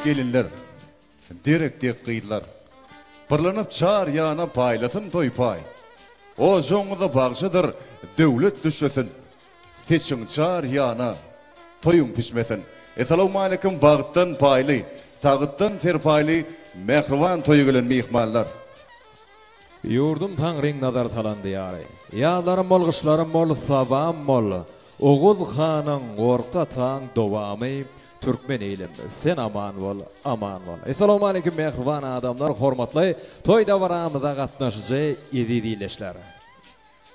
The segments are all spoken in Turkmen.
gelinler, derek dek gyzlar. Pyrlanyp çar ýana paýlasyn toý paý. Ojagyňyza bagşydyr döwlet düşlesin. Seçiň çar ýana toýuň pişmesin. Essalawmaleýkim bagtdan paýly, tagtdan serpaýly mähriban toýa gelen myhmanlar. Ýurdum Taňryň nazar salan diýary. Ýazlarym bol, gyşlarym bol, sabam bol. Oguz hanyň, Gorkut ataň dowamy, Türkmen ilim, sen aman bol, aman bol. Essalawmaleýkim mähriban adamlar, hormatly toý dabaramyza gatnaşyjy eziz ildeşler.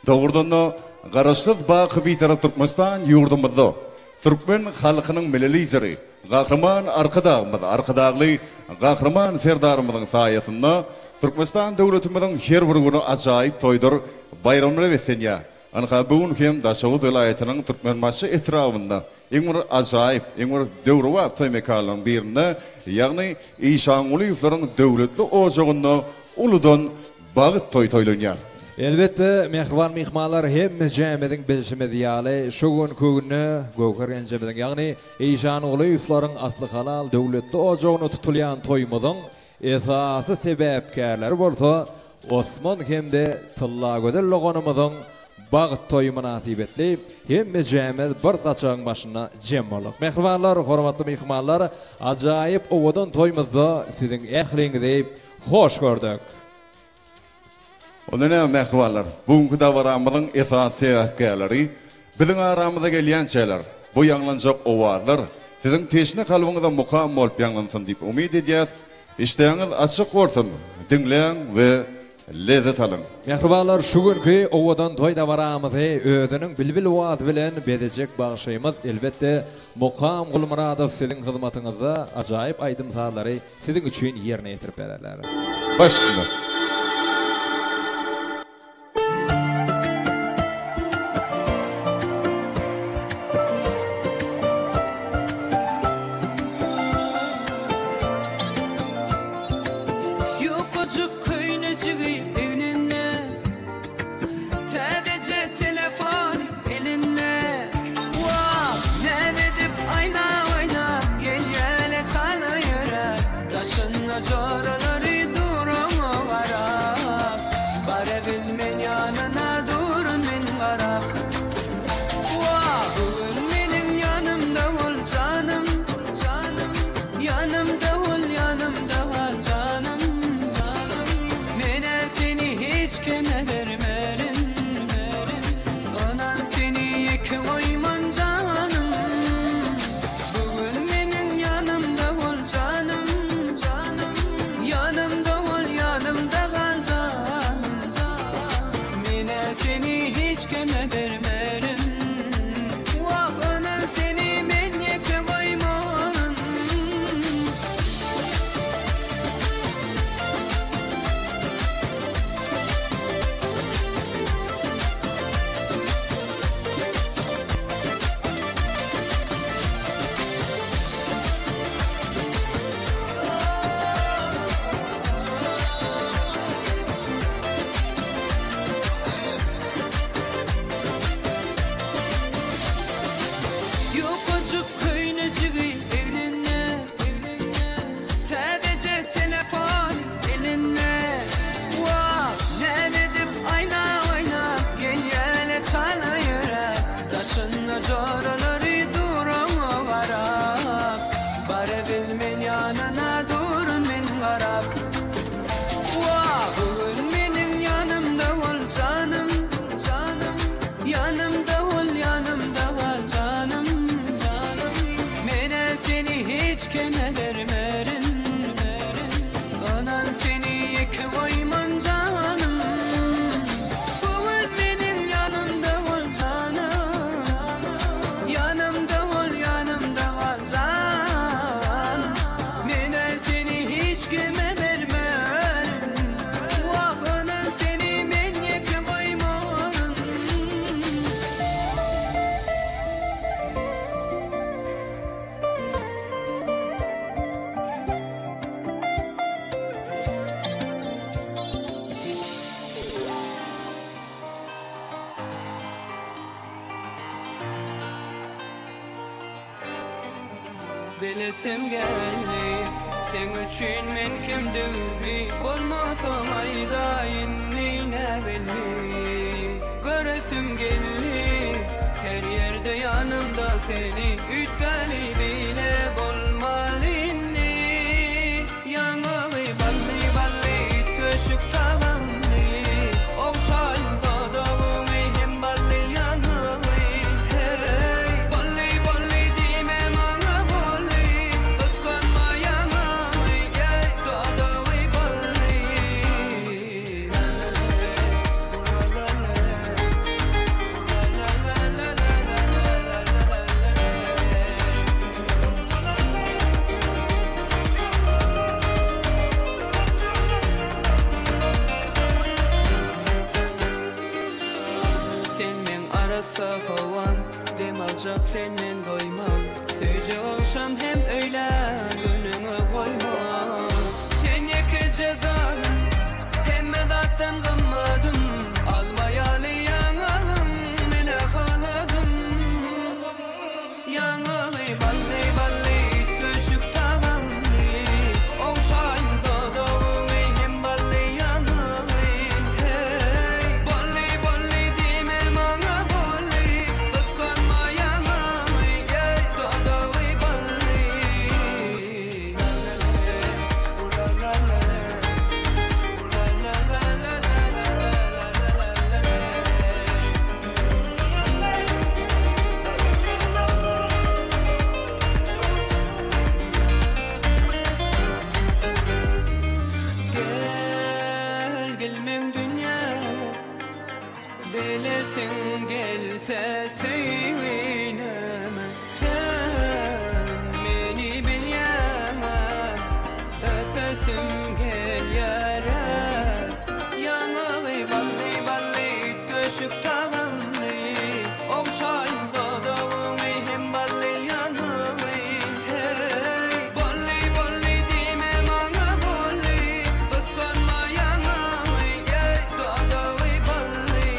Dogrudan-da, Garaşsyz, baky Bitarap Türkmenistan ýurdumyzda türkmen halkynyň Milli Lideri Gahryman Arkadagymyz, Arkadagly Gahryman Serdarymyzyň saýasynda Türkmenistan döwletimiziň her bir güni ajaýyp toýdur, baýramlara beslenýär. Ynha, bu gün hem Daşoguz welaýatynyň Türkmenbaşy etrabynda Iň bir ajaýyp, iň bir döwrebap toý mekanlaryň birinde, ýagny Işangulyýewleriň döwletli ojagynda uludan bagt toýy toýlanýar. Elbetde, mähriban myhmanlar, hemmejämiziň bilşimiz ýaly, şu günki günde Göwher enjemiziň, ýagny Işangulyýewleriň asly halal döwletli ojagynda tutulýan toýumyzyň esasy sebäpkärleri bolsa Osman hem-de Tyllagözel doganymyzyň Bagt toýy mynasybetli hemmejämiz bir saçagyň başynda jem bolduk. Mähribanlar, hormatly myhmanlar, ajaýyp owadan toýumyzda siziň ähliňizi hoş gördük. Onda näme mähribanlar, bu günki dabaramyzyň esasy sebäpkärleri biziň aramyza gelýänçäler, bu ýaňlanjak owazlar siziň teşne kalbyňyza mukam bolup ýaňlansyn diýip umyt edýäs. Işdäňiz açyk bolsun, diňläň we lezzet alyň. Mähribanlar şu günki owadan toý dabaramyzy özüniň bilbil owazy bilen bezejek bagşymyz elbetde Mukam Gulmyradow siziň hyzmatyňyzda ajaýyp aýdym-sazlary siziň üçin ýerine ýetirip bererler. Baş üstüne. Ýukajyk köýnejigi egninde, Täzeje telefony elinde. Wah, näz edip aýna oýnap gelýäle çala ýöräp, Daşynda joralary dur oňa garap. Barabilmen ýanyna durun men garap. Wah, bu gün meniň ýanymda bol janym, janym. Ýanymda bol, ýanymda gal janym, janym. Men-ä seni hiç kime bermerin, berin. Ynan seni ýeke goýman janym. Bu gün meniň ýanymda bol janym, janym. Ýanymda bol, ýanymda gal janym, janym. Men-ä seni hiç kime bermerin. Wah, ynan seni men ýeke goýmaryn. Ýukajyk köýnejigi egninde, Täzeje telefon elinde. Wah, näme edip aýna oýnap gelýäle çala ýöräp, Daşynda joralary dur oňa garap. Barabilmen ýanyna durun men garap. Wah, bu gün meniň ýanymda bol janym, janym. Ýanymda bol, ýanymda gal janym, janym. Men-ä seni hiç kime bermerin, berin. Ynan seni ýeke goýman janym. Bu gün meniň ýanymda bol janym, Ýanymda bol, ýanymda gal janym. Men-ä seni hiç kime bermerin. Wah, ynan seni men ýeke goýmaryn. Bilesim geldi. Seň üçin men kimdigimi Bolmasam aýdaýyn näbelli Göresim geldi Her ýerde ýanymda seni Üýtgäli bile bolmaly indi Ýaňagy bally bally üýtgeşik tagamly Ogşaýyn dodagyňy hem bally ýaňagy Heý bally bally diýme maňa bolly Gysganma ýaňagy ýeý dodagy bally. Sen meň arassa howam, Dem aljak senden doýman. Söýjek agşam hem öýlän, Günüňe goýman. Sen ýekeje zadym, Hemme zatdan gymmadym. Alma ýaly ýaňagyň, Men-ä haladym. Ýaňagy bally bally üýtgeşik tagamly Ogşaýyn dodagyňy hem bally ýaňagy Heý bally bally diýme maňa bolly Gysganma ýaňagy ýeý dodagy bally. Gel, gel meň dünýäme Bilesiň gelse söýgüneme Sen meni bilýäňä Öpesim gelýär-ä Ýaňagy bally bally üýtgeşik tagamly Ogşaýyn dodagyňy hem bally ýaňagy Heý bally bally diýme maňa bolly Gysganma ýaňagy ýeý dodagy bally.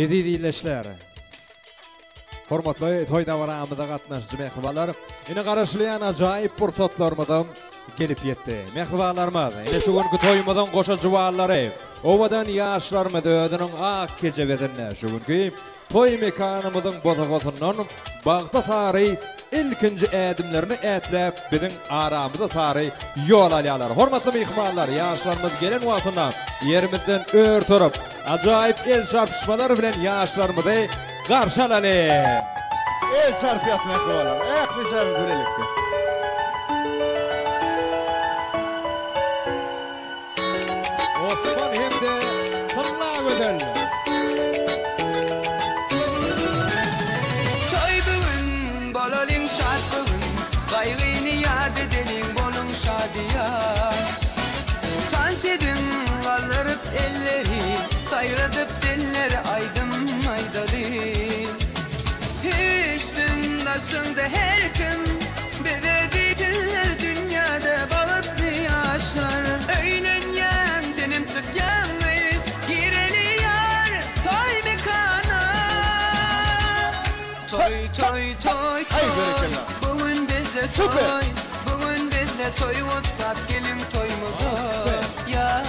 Eziz ildeşler! Hormatly toý dabaramyza gatnaşyjy mähribanlar, ine garaşylýan ajaýyp pursatlarymyzam gelip ýetdi. Mähribanlarymyz, ine şu günki toýumyzyň goşa juwanlary, owadan ýaşlarymyz özüniň ak kejebesinde şu günki toý mekanymyzyň bosagasyndan bagta sary ilkinji ädimlerini ätläp biziň aramyza sary ýol alýarlar. Hormatly myhmanlar, ýaşlarymyz gelen wagtynda ýerimizden ör turup, Ajaýyp el çarpyşmalar bilen ýaşlarymyzy garşy alalyň! El çarpýas mähribanlar, ählijämiz bilelikde. Osman hem-de Tyllagözel. Toý bu gün, bolalyň şat bu gün, Gaýgyny ýat edeliň, boluň şadyýan. Tans ediň, galdyryp elleri, Saýradyp dilleri aýdym aýdaly. Üstün daşyňda her kim, Bize diýsinler dünýäde bagtly ýaşlar. Öýlenýän, senem çykýaňmy, Gireli ýar toý mekana. Toý toý toý toý Bu gün bizde toý Bu gün bizde toý gutlap geliň toýumyza ýar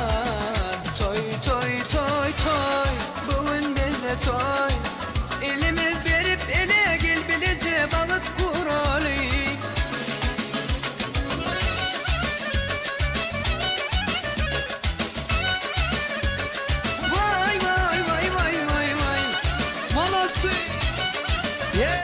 Toý toý toý toý Bu gün bizde toý Elimiz berip ele gel bileje bagyt guraly. Waý waý waý waý waý waý. Molodcy! Yeah!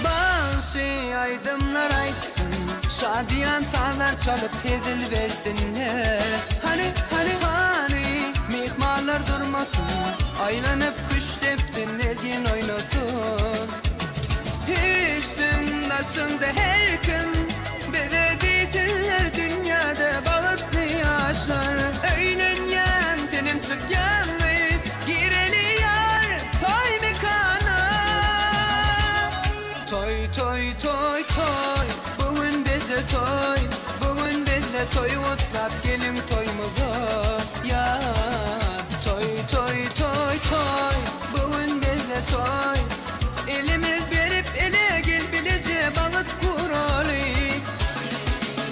Bagşy aýdymlar aýtsyn, Şadyýan sazlar çalyp hezil bersinler. Hany, hany, hany, myhmanlar durmasyn, Aýlanyp küşt depsin, lezgin oýnasyn. Üstüň daşyňda her kim, Bize diýsinler dünýäde bagtly ýaşlar. Öýlenýän, senem çykýaňmy, Gireli ýar toý mekana. Toý, toý, toý, toý, bu gün bizde toý, Bu gün bizde toý gutlap geliň toýumyza ýar. Toý, toý, toý, toý, bu gün bizde toý, Elimiz berip ele gel bileje bagyt guraly.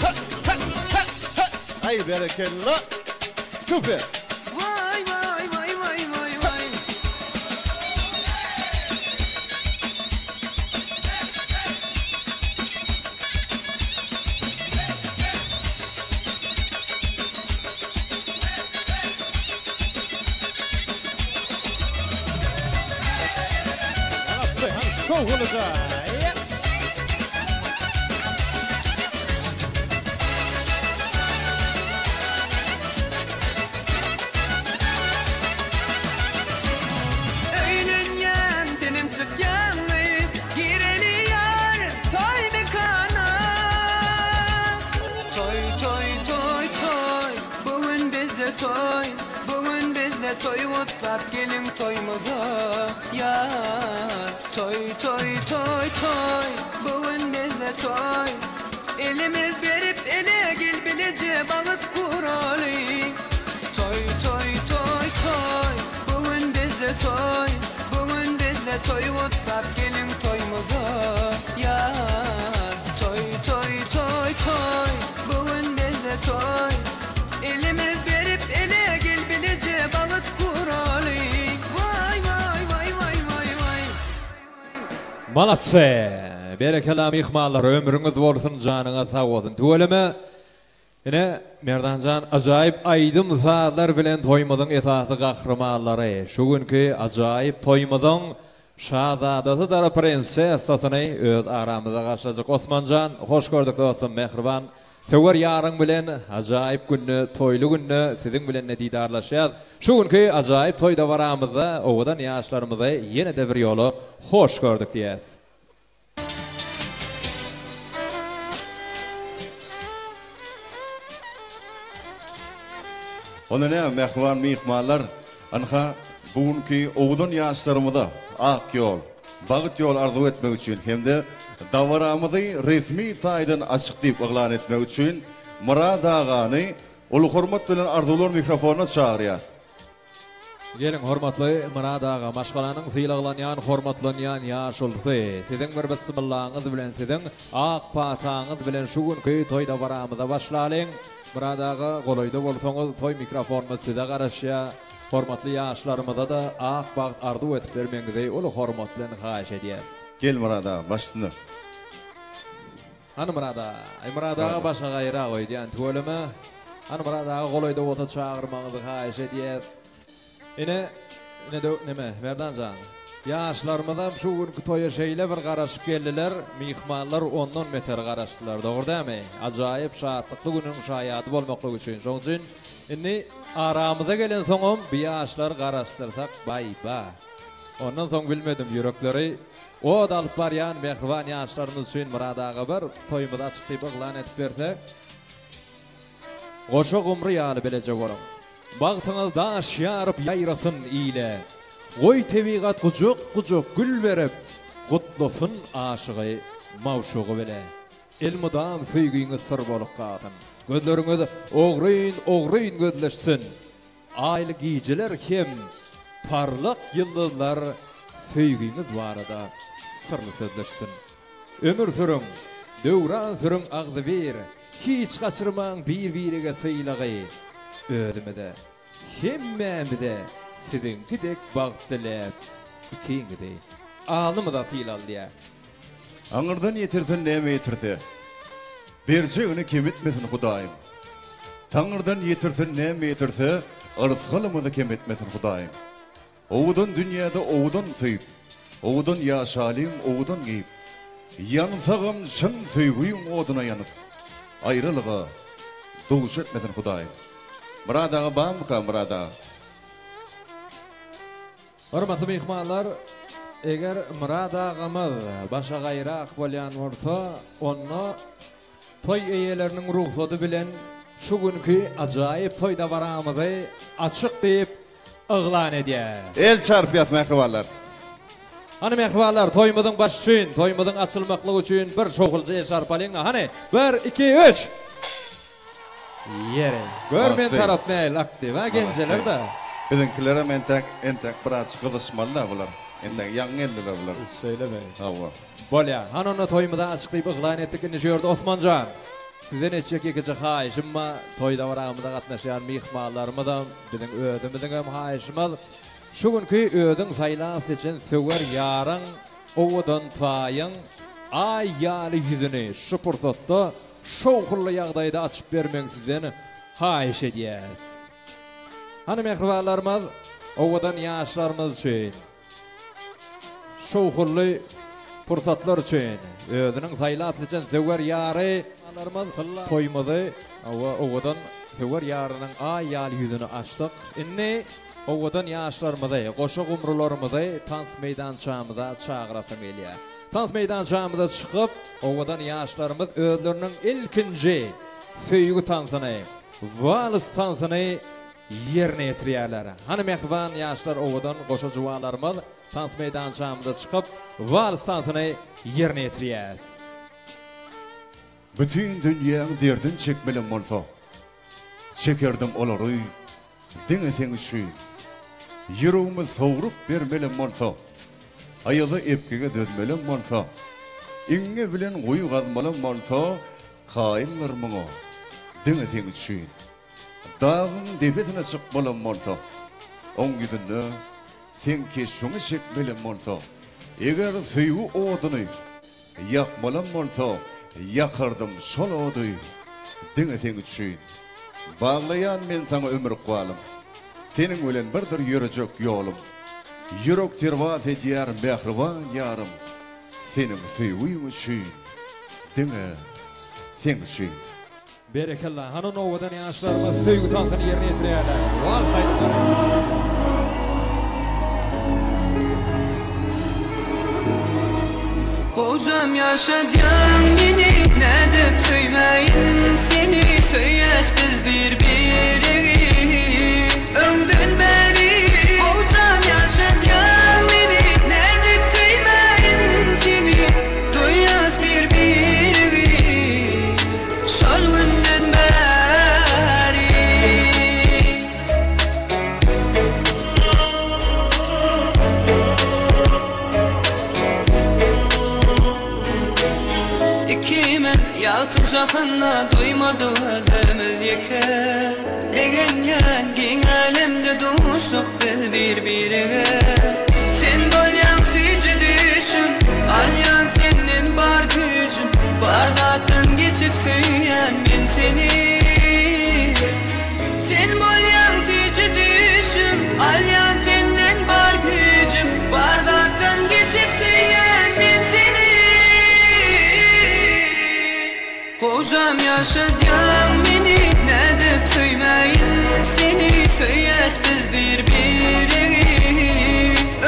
Ha ha ha ha Aý berekella super. Waý waý waý waý waý waý. Öýlenýän senem çykýaňmy Gireli ýar toý mekana Toý toý toý toý bu gün bizde toý Bu gün bizde toý gutlap geliň toýumyza ýar Toý toý toý toý bu gün bizde toý Elimiz berip ele gel bileje bagyt guraly Toý toý toý toý bu gün bizde toý Bu gün bizde toý gutlap geliň toýumyza ýar Toý toý toý toý bu gün bizde toý Elimiz berip ele gel bileje bagyt guraly Waý waý waý waý waý waý. Malatsy! Berekella myhmanlar ömrüňiz bolsun janyňyz sag bolsun tüweleme Ine, Merdanjan ajaýyp aýdym-sazlar bilen toýumyzyň esasy gahrymanlary, şu günki ajaýyp toýumyzyň şazadasydyr prinsessasyny öz aramyzda garşylajak. Osmanjan, hoş gördük dostum, mähriban söwer ýaryň bilen ajaýyp günde, toýly günde siziň bilen-de didarlaşýas. Şu günki ajaýyp toý dabaramyzda owadan ýaşlarymyzy ýene-de bir ýola hoş gördük diýýäs. Onda näme, mähriban myhmanlar, ynha, bu günki owadan ýaşlarymyza ak ýol, bagt ýol arzuw etmek üçin hem-de dabaramyzy resmi taýdan açyk diýip yglan etmek üçin Myrat agany. Uly hormat bilen Arzuwlar mikrofonyna çagyrýas. Geliň, hormatly Myrat aga, maşgalanyň sylaglanýan, hormatlanýan ýaşulusy, siziň bir bissimyllaňyz bilen, siziň ak pataňyz bilen şu günki toý dabaramyza başlalyň. Myrat aga, golaýda bolsaňyz, toý mikrofonymyz size garaşýar. Hormatly ýaşlarymyza-da ak bagt arzuw edip bermegiňizi uly hormat bilen haýyş edýäs. Gel Myrat aga, baş üstüne. Hany Myrat aga? Aý Myrat aga başa gaýra goýdýan tüweleme. Hany Myrat aga golaýda bolsa çagyrmagyňyzy haýyş edýäs. Ine, ine döw neme, Merdan jan. Ýaşlarymyzam şu günki toýa şeýle bir garaşyp geldiler, myhmanlar ondan beter garaşdylar, dogry dämi? Ajaýyp şatlykly günüň şaýady bolmaklyk üçin. Şoň üçin indi aramyza gelensoňam bi ýaşlary garaşdyrsak baý-ba. Ondan soň bilmedim ýürekleri ot alyp barýan mähriban ýaşlarymyz üçin Myrat aga bir toýumyzy açyk diýip yglan edip berse goşa gumry ýaly bileje boluň. Bagtyňyz daş ýaryp ýaýrasyn ile. Goý tebigat gujak gujak gül berip gutlasyn aşygy magşugy bile. Elmydam söýgiňiz syr bolup galsyn. Gözleriňiz ogryn ogryn gözleşsin. Aýly gijeler hem parlak ýyldyzlar söýgiňiz barada syrly sözleşsin. Ömür sürüň, döwran sürüň agzybir, hiç gaçyrmaň bir-birege sylagy. Özümize, hemmämize siziňki dek bagt diläp, ikiňizi alnymyza sylalýar. Aňyrdan ýetirsin näme ýetirse. Berjegini kemitmesin Hudaýym. Taňyrdan ýetirsin näme ýetirse, Yrsgalymyzy kemitmesin Hudaýym. Owadan dünýäde owadan söýüp, Owadan ýaşalyň owadan geýip. Ýansagam çyn söýgüň oduna ýanyp, Aýralyga duş etmesin Hudaýym. Myrat aga barmyka Myrat aga? Hormatly myhmanlar, eger Myrat agamyz başagaýrak bolýan bolsa, onda toý eýeleriniň rugsady bilen şu günki ajaýyp toý dabaramyzy açyk diýip yglan edýäs. El çarpýas mähribanlar. Hany mähribanlar, toýumyzyň başy üçin, toýumyzyň açylmaklygy üçin bir şowhulja el çarpalyň-la, hany, bir, iki, üç! Ýeri. Gör men tarap nähili aktiw ha genjeler-de. Biziňkilerem entäk entäk birazjyk gyzyşmaly-da bular. Entäk ýaňy geldiler bular. Şeýlemi? Hawa. Bolýa. Hany onda toýumyzy açyk diýip yglan etdik. Indi şu ýerde Osmanjan, sizden etjek ýekeje haýyşym bar. Toý dabaramyza gatnaşýan myhmanlarymyzam, biziň özümiziňem haýyşymyz, şu günki özüň saýlap seçen söwer ýaryň, owadan taýyň aý ýaly ýüzüni şu pursatda şowhunly ýagdaýda açyp bermegiňi sizden haýyş edýäris. Hany mähribanlarymyz, owadan ýaşlarymyz üçin, şowhunly pursatlar üçin özüniň saýlap seçen söwer ýary toýumyzy owadan söwer ýarynyň aý ýaly ýüzüni açdyk. Indi owadan ýaşlarymyzy, goşa gumrularymyzy tans meýdançamyza çagyrasym gelýär. Tans meýdançamyza çykyp, owadan ýaşlarymyz özleriniň ilkinji söýgi tansyny, wals tansyny ýerine ýetirýärler. Hany mähriban ýaşlar owadan goşa juwanlarymyz tans meýdançamyza çykyp, wals tansyny ýerine ýetirýär. Bütin dünýäň derdin çekmelem bolsa, Çekerdim olary diňe seň üçin. Ýüregimi sogrup bermelem bolsa, Aýaza epgege dözmelem bolsa, Iňňe bilen guýy gazmalam bolsa, Kaýyldyr muňa diňe seň üçin. Dagyň depesine çykmalam bolsa, Oň ýüzünde Seň keşbiňi çekmelem bolsa, Eger söýgi oduny ýakmalam bolsa, Ýakardym şol ody diňe seň üçin. Baglaýan men saňa ömür ykbalym, Seniň bilen birdir ýörejek ýolum. Ýürek terbas edýär mähriban ýarym, Seniň söýgüň üçin, diňe seň üçin. Berekella hany owadan ýaşlarymyz söýgi tansyny ýerine ýetirýärler wals aýdymlary. Gowjam ýaşadýaň meni nädip söýmäýin seni söýýäs biz bir biregi öňden bäri Gowjam ýaşadýaň meni nädip söýmäýin seni duýýas bir biregi Şol günden bäri. Ikimiz ýagty jahanda duýmadyk özümiz ýeke. Begenýän giň älemde duşduk biz bir-birege. Sen bolýaň süýji düýşüm, alýan senden bar güýjüm. Bar zatdan geçip söýýän men seni. Sen bolýaň süýji düýşüm, alýan senden bar güýjüm, Bar zatdan geçip söýýän men seni. Gojam ýaşadýaň meni, nädip söýmäýin seni, Söýýäs biz bir-biregi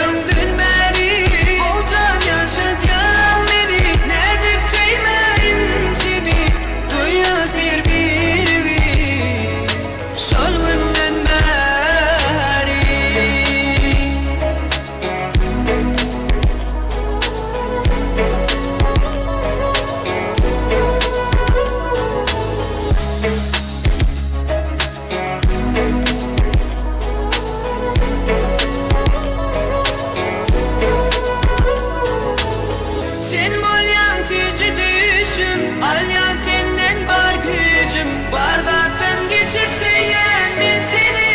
öňden bäri. Gojam ýaşadýaň meni, nädip söýmäýin seni, Duýýas bir-biregi şol günden bäri. Sen bolýaň süýji düýşüm, Alýan senden bar güýjüm, Bar zatdan geçip söýýän men seni.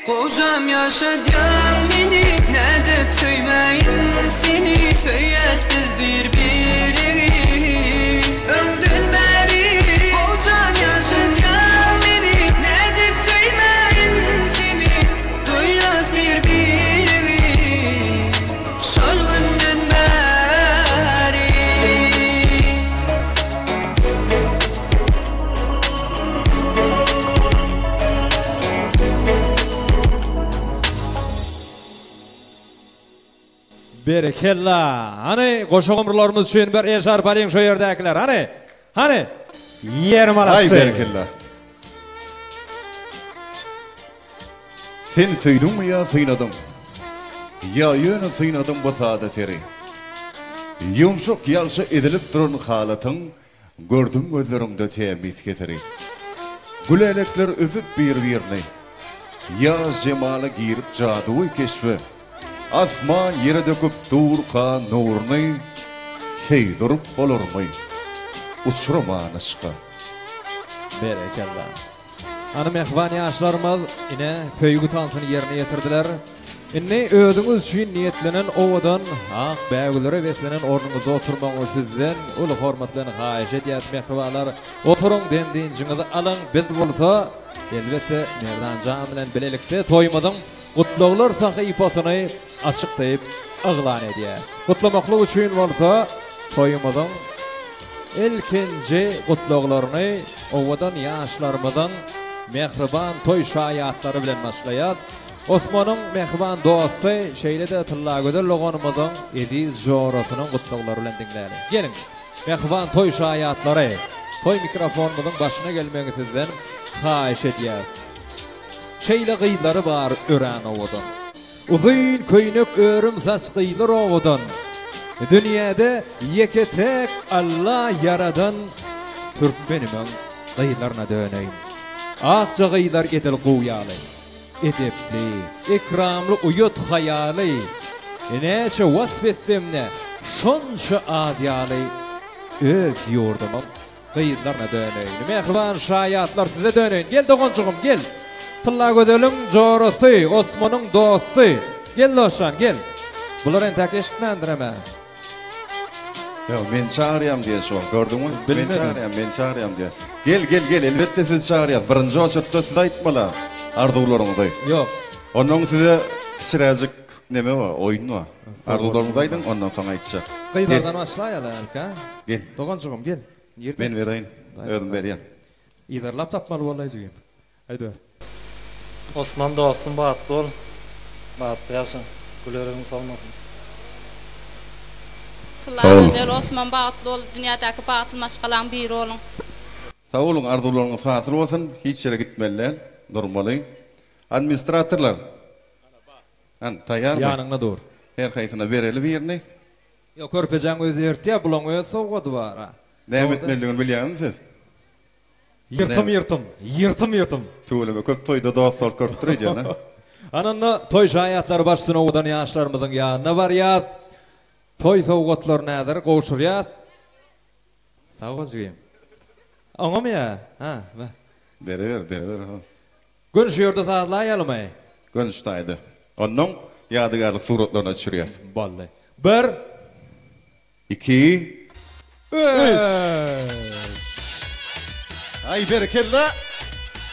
Gojam ýaşadýaň meni, nädip söýmäýin seni, Söýýäs biz bir-biregi öňden bäri. Gojam ýaşadýaň meni, nädip söýmäýin seni, Duýýas bir-biregi şol günden bäri. Berekella! Hany, goşa gumrularymyz üçin bir el şarpalyň şo ýerdäkiler. Hany! Hany! Ýer Aý malatsy! berekella. Sen söýdüňmi ýa synadyň? Ýa ýöne synadyň bu sada seri? Ýumşak ýagşa ezilip duran halatyň Gördüm gözleriňde tämiz heseri. Gülälekler öpüp bir-birini. Ýaz jemala girip jaduwy keşbe. Asman ýere döküp durka nuruny, Heý durup bolarmy uçraman yşka. Berekella. Hany mähriban ýaşlarymyz ine söýgi tansyny ýerine ýetirdiler. Indi özüňiz üçin niýetlenen owadan ak bägüllere beslenen ornuňyzda oturmagyňyzy sizden uly hormat bilen haýyş edýäs mähribanlar. Oturyň dem-dynjyňyzy alyň biz bolsa elbetde Merdan jan bilen bilelikde toýumyzyň Gutlaglar sahypasyny açyk diýip yglan edýär. Gutlamaklyk üçin bolsa toýumyzyň ilkinji gutlaglaryny owadan ýaşlarymyzyň mähriban toý şaýatlary bilen başlaýas. Osmanyň mähriban dosty, şeýle-de Tyllagözel doganymyzyň eziz jorasynyň gutlaglary bilen diňläliň. Geliň, mähriban toý şaýatlary, toý mikrofonymyzyň başyna gelmegiňi sizden haýyş edýäs. Şeýle gyzlary bar örän owadan. Uzyn köýnek örüm saç gyzlar owadan. Dünýäde ýeke täk Alla ýaradan Türkmenimiň gyzlaryna döneýin. Akja gyzlar edil guw ýaly. Edepli, ekramly uýat haýaly. Näçe wasp etsemde şonça az ýaly öz ýurdumyň Gyzlaryna döneýin. Mähriban şaýatlar size döneýin. Gel doganjygym, gel. Tyllagözeliň jorasy, Osmanyň dosty. Gel dostjan, gel. Bular entäk eşitmändirem-ä. Ýok, men çagyrýam diýýär şu wagt, gördüňmi? Men Bilmedim. çagyrýam, men çagyrýam diýýär. Gel, gel, gel, elbetde sizi çagyrýas. Birinji oçurtda siz aýtmaly arzuwlaryňyzy. Ýok. Onnoň size kiçiräjik neme bar, oýun bar. Arzuwlaryňyzy aýdyň, ondan soň aýtjak. Gel. Gyzlardan başlaýaly hälki, a? Gel. Doganjygym, gel. Nirde? Men bereýin. Özüm berýän. Yzarlap tapmaly boldy jigim. Aýdyber. Osman dostum bagtly bol. Bagtly ýaşa. Güler ýüzüň solmasyn. Sag boluň. Tyllagözel Osman bagtly bol dünýädäki bagtly maşgalaň biri boluň. Sag boluň arzuwlaryňyz hasyl bolsun hiç ýere gitmeli däl durmaly administratorlar hany taýýarmy Ýanyňda dur. her haýsyna bereli birini. Ýok körpejäň özi ertýä bulaň öz sowgady bara. Näme etmelidigini bilýäňizmi siz? Ýyrtym ýyrtym, ýyrtym ýyrtym. Tüweleme köp toýda dost bolup görüpdir öýdýän a. Ana onda toý şaýatlary başsyna owadan ýaşlarymyzyň ýanyna barýas. Toý sowgatlaryny häzir gowşurýas. Sag bol jigim. Oňamy ýa? Ha, be. Bereber, bereber ha. Göni şu ýerde sazlaýalymy? Göni şu taýda. Onnoň ýadygärlik suratlaryna düşürýäs. Boldy. Bir. Iki. Üç. Aý berekella.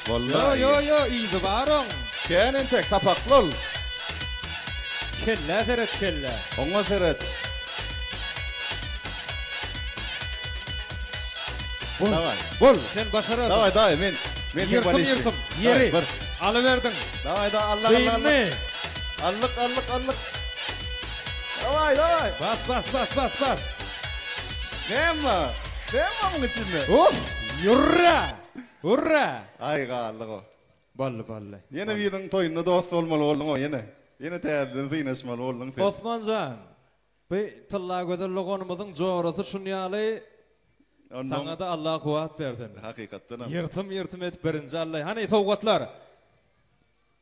Boldy. Ýo ýo ýo yzy bar oň. Kän entek sapakly ol. Kellä seret kellä. Oňa seret. Bol. Daway. Bol sen başararsyň. Daway daway men men seň Ýyrtym bolişçiň. ýyrtym ýeri. Bir. Alyberdiň. Daway daway allyk allyk allyk. Dyndy. Allyk allyk allyk. Daway daway. Bas bas bas bas bas. Näme bar? Näme bar muň içinde? Uh! Ýurra! Urra! Aý galdyk-ow. Boldy boldy. Ýene biriniň toýunda dost bolmaly bolduň-ow ýene. Ýene täzeden synaşmaly bolduň sen. Osman jan, bu Tyllagözel doganymyzyň jorasy şun ýaly saňa-da Allah kuwwat bersin. Hakykatdanam. Ýyrtym ýyrtym edip birinji Alla. Hany sowgatlar.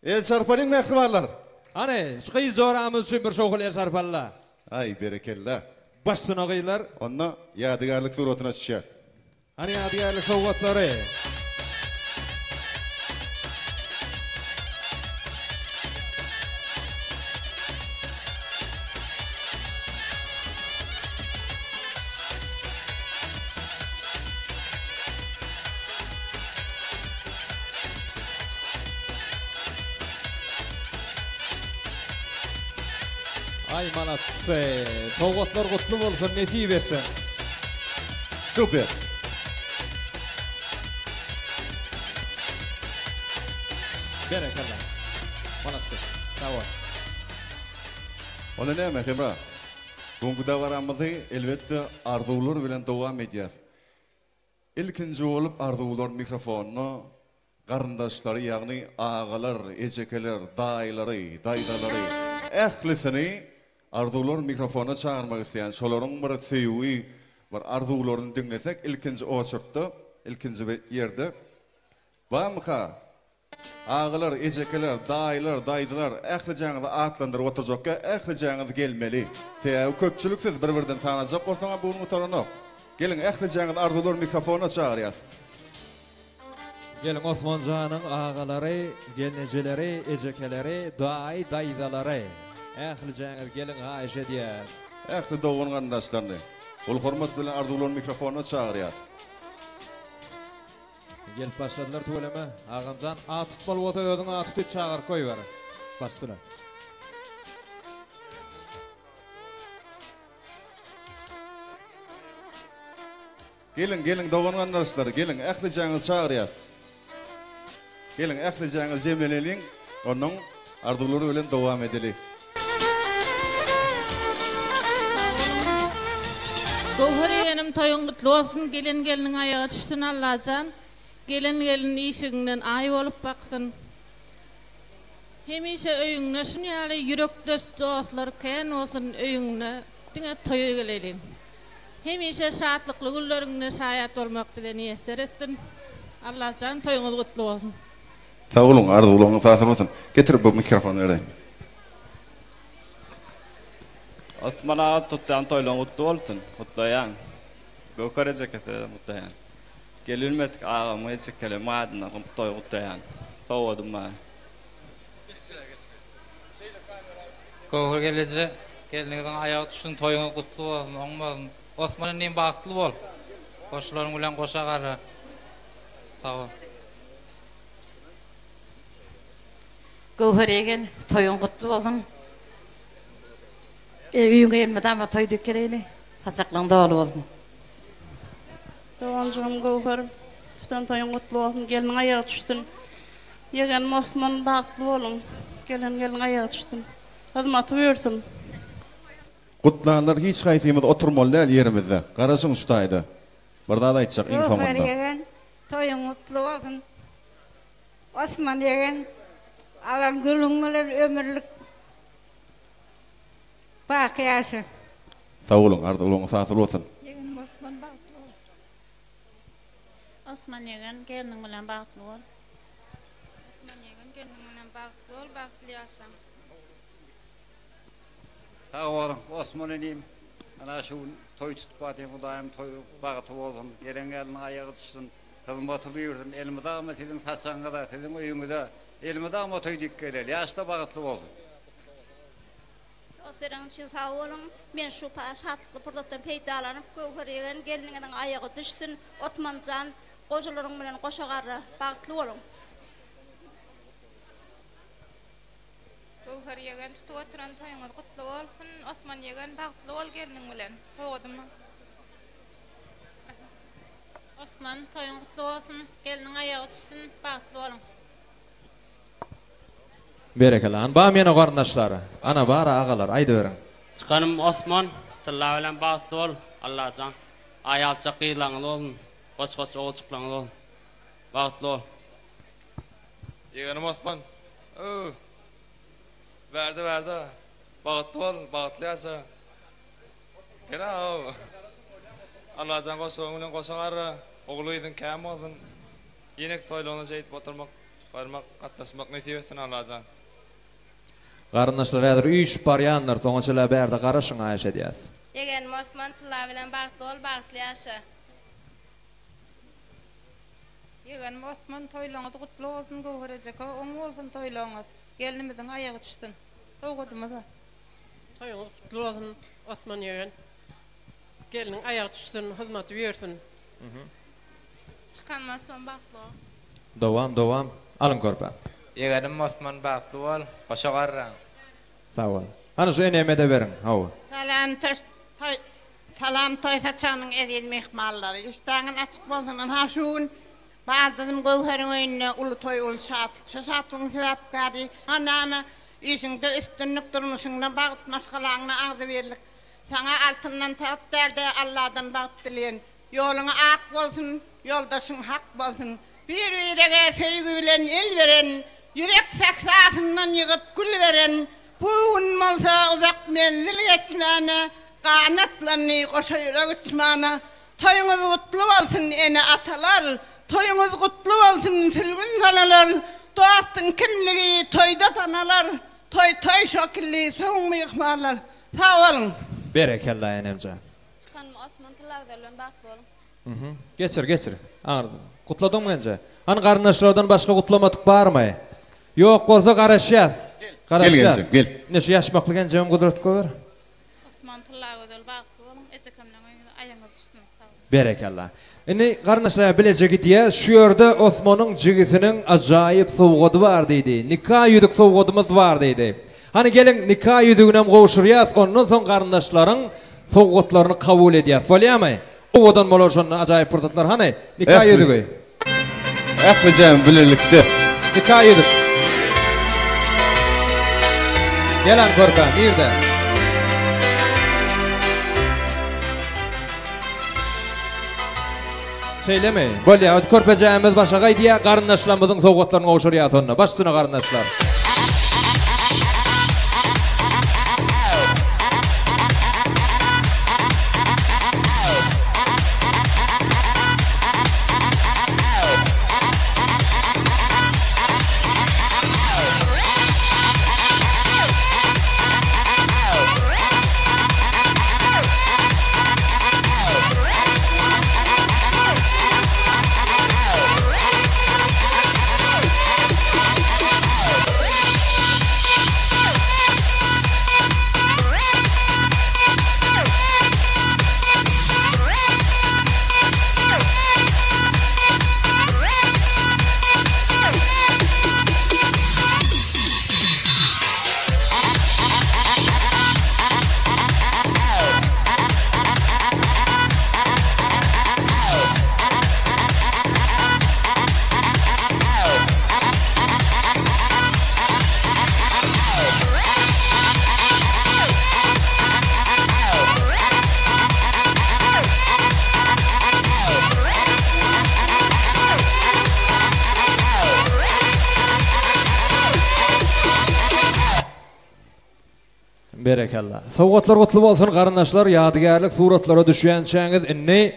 El çarpalyň mähribanlar. Hany, şu gyz joramyz üçin bir şowhun el çarpalyla. Aý berekella. Başsuna gyzlar. Onda ýadygärlik suratyna düşýäs. Hany ýadygärlik sowgatlary. Aý malatsy. Sowgatlar gutly bolsun nesip etsin. Super. Berekella. Malatsy. Sag bol. Onda näme Hemra? Bu günki dabaramyzy elbetde arzuwlar bilen dowam edýäs. Ilkinji bolup arzuwlar mikrofonyna garyndaşlary ýagny agalar, ejekeler, daýylary, daýzalary ählisini arzuwlar mikrofonyna çagyrmak isleýän. Şolaryň bir söýgi, bir arzuwlaryny diňlesek ilkinji oçurtda, ilkinji ýerde barmyka? Agalar, ejekeler, daýylar, daýzalar, ählijäňizi atlandyryp oturjakka, ählijäňiz gelmeli. Sebäbi köpçülik siz bir-birden sanajak bolsaňam bu gün gutaranok. Geliň, ählijäňizi arzuwlar mikrofonyna çagyrýas. Geliň Osmanjanyň agalary, gelnejeleri, ejekeleri, daýy, daýzalary. Ählijäňiz geliň haýyş edýäs. Ähli dogan-garyndaşlaryny uly hormat bilen arzuwlar mikrofonyna çagyrýas. Gelip başladylar tüweleme. Agamjan at tutmaly bolsa özüň at tutyp çagyryp goýber. Baş üstüne. Geliň geliň dogan garyndaşlar geliň ählijäňizi çagyrýas. Geliň ählijäňiz jemleneliň onnoň arzuwlar bilen dowam edeli. Göwher ýegenim toýuň gutly bolsun gelen gelniň aýagy düşsün Allajan gelen gelin işigiňden aý bolup baksyn hemişe öýüňde şun ýaly ýürekdeş dostlar kän bolsun öýüňde diňe toýa geleliň hemişe şatlykly günleriňde şaýat bolmak bize miýesser etsin Allajan toýuňyz gutly bolsun. Sag boluň arzuwlaryňyz hasyl bolsun. Getir bu mikrofony bereýin. Osman aga tutýan toýlaň gutly bolsun. Gutlaýan. Göwher ejeke sizem gutlaýan. Gelbilmedik agamyň ejekelem adyndan toý gutlaýan. Sowgadym bar. Göwher gelneje gelniňiziň aýagy düşsün toýuňyz gutly bolsun oňmasyn. Osman inim bagtly bol. Goşularyň bilen goşa gara. Sag bol. Göwher ýegen, toýuň gutly bolsun. Öýüňe elmydama toý dek geleýli. Saçaklaň doly bolsun. Doganjygym Göwher, tutan toýuň gutly bolsun, gelniň aýagy düşsün. Ýegenim Osman, bagtly boluň. Gelen gelniň aýagy düşsün. Hyzmaty buýursyn. Gutlanlar hiç haýsymyz oturmaly däl ýerimizde. Garaşyň şu taýda. Bir zat aýtjak iň Göwher soňunda. ýegen, toýuň gutly bolsun. Osman ýegen, alan gülüň bilen ömürlik baky ýaşa. Sag boluň, arzuwlaryňyz hasyl bolsun. Ýegenim Osman bagtly bol. Osman ýegen gelniň bilen bagtly bol. Osman ýegen gelniň bilen bagtly bol, bagtly ýaşaň. Sag boluň Osman inim. Ana şu gün toý tutup atyň Hudaýym toý bagty bolsun, gelen gelniň aýagy düşsün, hyzmaty buýursyn, elmydama siziň saçagyňyza, siziň öýüňize elmydama toý dik geleli, ýaşda bagtly bolsun. Tost bereniňiz üçin sag boluň. Men şu şatlykly pursatdan peýdalanyp, Göwher ýegen gelniňiziň aýagy düşsün, Osmanjan, gojalaryň bilen goşa garra, bagtly boluň. Göwher ýegen tutup oturan toýuňyz gutly bolsun Osman ýegen bagtly bol gelniň bilen sowgadymy. Osman toýuň gutly bolsun gelniň aýagy düşsün bagtly boluň. Berekella. Hany barmy ýene garyndaşlar? Ana bar agalar aýdyberiň. Çykanym Osman Tylla bilen bagtly bol Allajan aýalçak gyzlaňyz bolsun goç goç oguljyklaňyz bolsun bagtly bol. Ýegenim Osman. Öw. Bärde bärde. Bagtly bol, bagtly ýaşa. Gel aw. Allajan goşagyň bilen goşa garra. Ogul gyzyň kän bolsun. Ýeneki toýlaryňda şeýdip oturmak, barmak, gatnaşmak nesip etsin Allajan. Garyndaşlar häzir üýşüp barýandyr, soňa çenlä bärde garaşyň haýyş edýäs. Ýegenim Osman Tylla bilen bagtly bol bagtly ýaşa. Ýegenim Osman toýlaňyz gutly bolsun Göwher ejeke oň bolsun toýlaňyz gelnimiziň aýagy çyşsyn sowgadymyz bar. Toýuňyz gutly bolsun Osman ýegen. Gelniň aýagy düşsün hyzmaty ýörsün. Çykanym Osman bagtly bol. Dowam dowam alyň körpe. Ýegenim Osman bagtly bol goşa garraň. Sag bol. Hany şu eneme-de beriň hawa. Salam toý Salam toý saçagynyň eziz myhmanlary! Işdäňiz açyk bolsun! Ynha şu gün baldyzym Göwheriň öýünde uly toý, uly şatlyk. Şu şatlygyň sebäpkäri näme? Işiňde üstünlik, durmuşyňda bagt, maşgalaňda agzybirlik. Saňa altyndan tagt däl-de, Alladan bagt dileýän. Ýoluň ak bolsun, ýoldaşyň hak bolsun. Bir-birege söýgi bilen el beren, Ýürek sährasyndan ýygyp gül beren, Bu gün bolsa uzak menzil geçmäne, Ganatlandy goşa ýürek uçmana. Toýuňyz gutly bolsun, ene-atalar, Toýuňyz gutly bolsun, sülgün sanalar, Dostuň kimligi toýda tanalar, Toý toý şokilli, soň myhmanlar. Sag boluň! Berekella enemjan. Çykanymy Osman Tyllagözel bilen bagtly boluň. Mhm. Geçir, geçir. Aňyrda. Gutladyňmy genje? Hany garyndaşlardan başga gutlamadyk barmy? Ýok bolsa garaşýas. Gel Garaşýas. genjem, gel. Ine şu ýaşmakly genjemem gudrat goýber. Osman Tyllagözel bagtly boluň ejekem bilen öýüňize aýagyňyz düşsün sag boluň. Berekella. Indi garyndaşlar bileje gidýäs. Şu ýerde Osmanyň jigisiniň ajaýyp sowgady bar diýdi. Nika ýüzük sowgadymyz bar diýdi. Hany geliň nika ýüzüginem gowşurýas, ondan soň garyndaşlaryň sowgatlaryny kabul edýäs. Bolýamy? Owadan bolar şonda ajaýyp pursatlar hany nika ýüzügi. Ählijäm bilelikde. Nika ýüzük. Gel hany körpäm nirde? Şeýlemi? Bolýa, körpejämiz başagaý diýýär, garyndaşlarymyzyň sowgatlaryny gowşurýas onda. Baş üstüne garyndaşlar. Berekella. Sowgatlar gutly bolsun garyndaşlar ýadygärlik suratlara düşýänçäňiz indi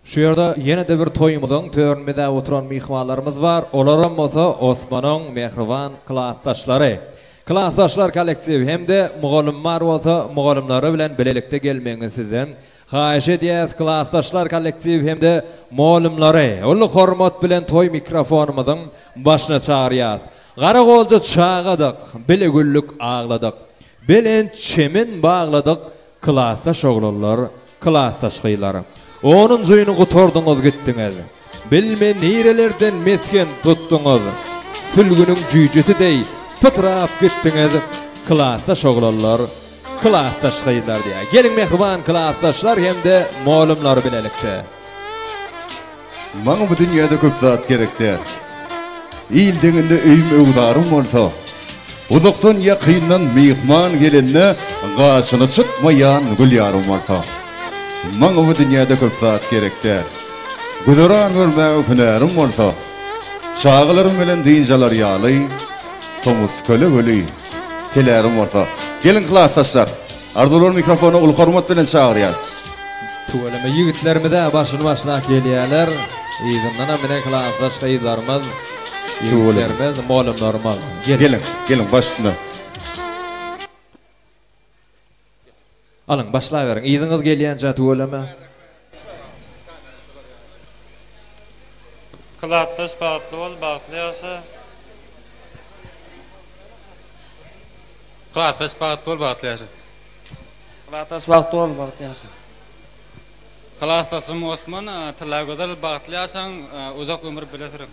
şu ýerde ýene-de bir toýumyzyň törüni bezäp oturan myhmanlarymyz bar olaram bolsa Osmanyň mähriban klasdaşlary. Klasdaşlar kollektiw hem-de mugallym bar bolsa mugallymlary bilen bilelikde gelmegiňizi sizden haýyş edýäs. Klasdaşlar kollektiw hem-de mugallymlary uly hormat bilen toý mikrofonymyzyň başyna çagyrýas. Garagolja çagadyk, bile güldük agladyk. Belent çemen bagladyk, Klasdaş oglanlar, klasdaş gyzlar. Onunjyny gutardyňyz gitdiňiz. Bilmen nirelerden mesgen tutduňyz. Sülgüniň jüýjesi deý pytrap gitdiňiz. Klasdaş oglanlar, klasdaş gyzlar diýýär. Geliň mähriban klasdaşlar hem-de molumlar bilelikde. Maňa bu dünýäde köp zat gerek däl. Il deňinde öýüm-öwzarym bolsa, uzakdan-ýakyndan myhman gelende gaşyny çytmaýan gül ýarym bolsa. Maňa bu dünýäde köp zat gerek däl. Güzeran görmäge hünärim bolsa, çagalarym bilen dynç alar ýaly tomus kölegeli telärim bolsa. Geliň klasdaşlar, Arzuwlar mikrofona uly hormat bilen çagyrýas. Tüweleme ýigitlerimiz-ä başyny başlap gelýäler. Yzyndanam ine klasdaş gyzlarymyz, ýigitlerimiz, mugallymlarymyz. Geliň. Geliň, geliň baş üstüne. Alyň, başlaberiň. Yzyňyz gelýänçä tüweleme. Klasdaş bagtly bol, bagtly ýaşa. Klasdaş bagtly bol, bagtly ýaşa. Klasdaş bagtly bol, bagtly ýaşa. Klasdaşym Osman, Tyllagözel bagtly ýaşaň, uzak ömür bile sürüň.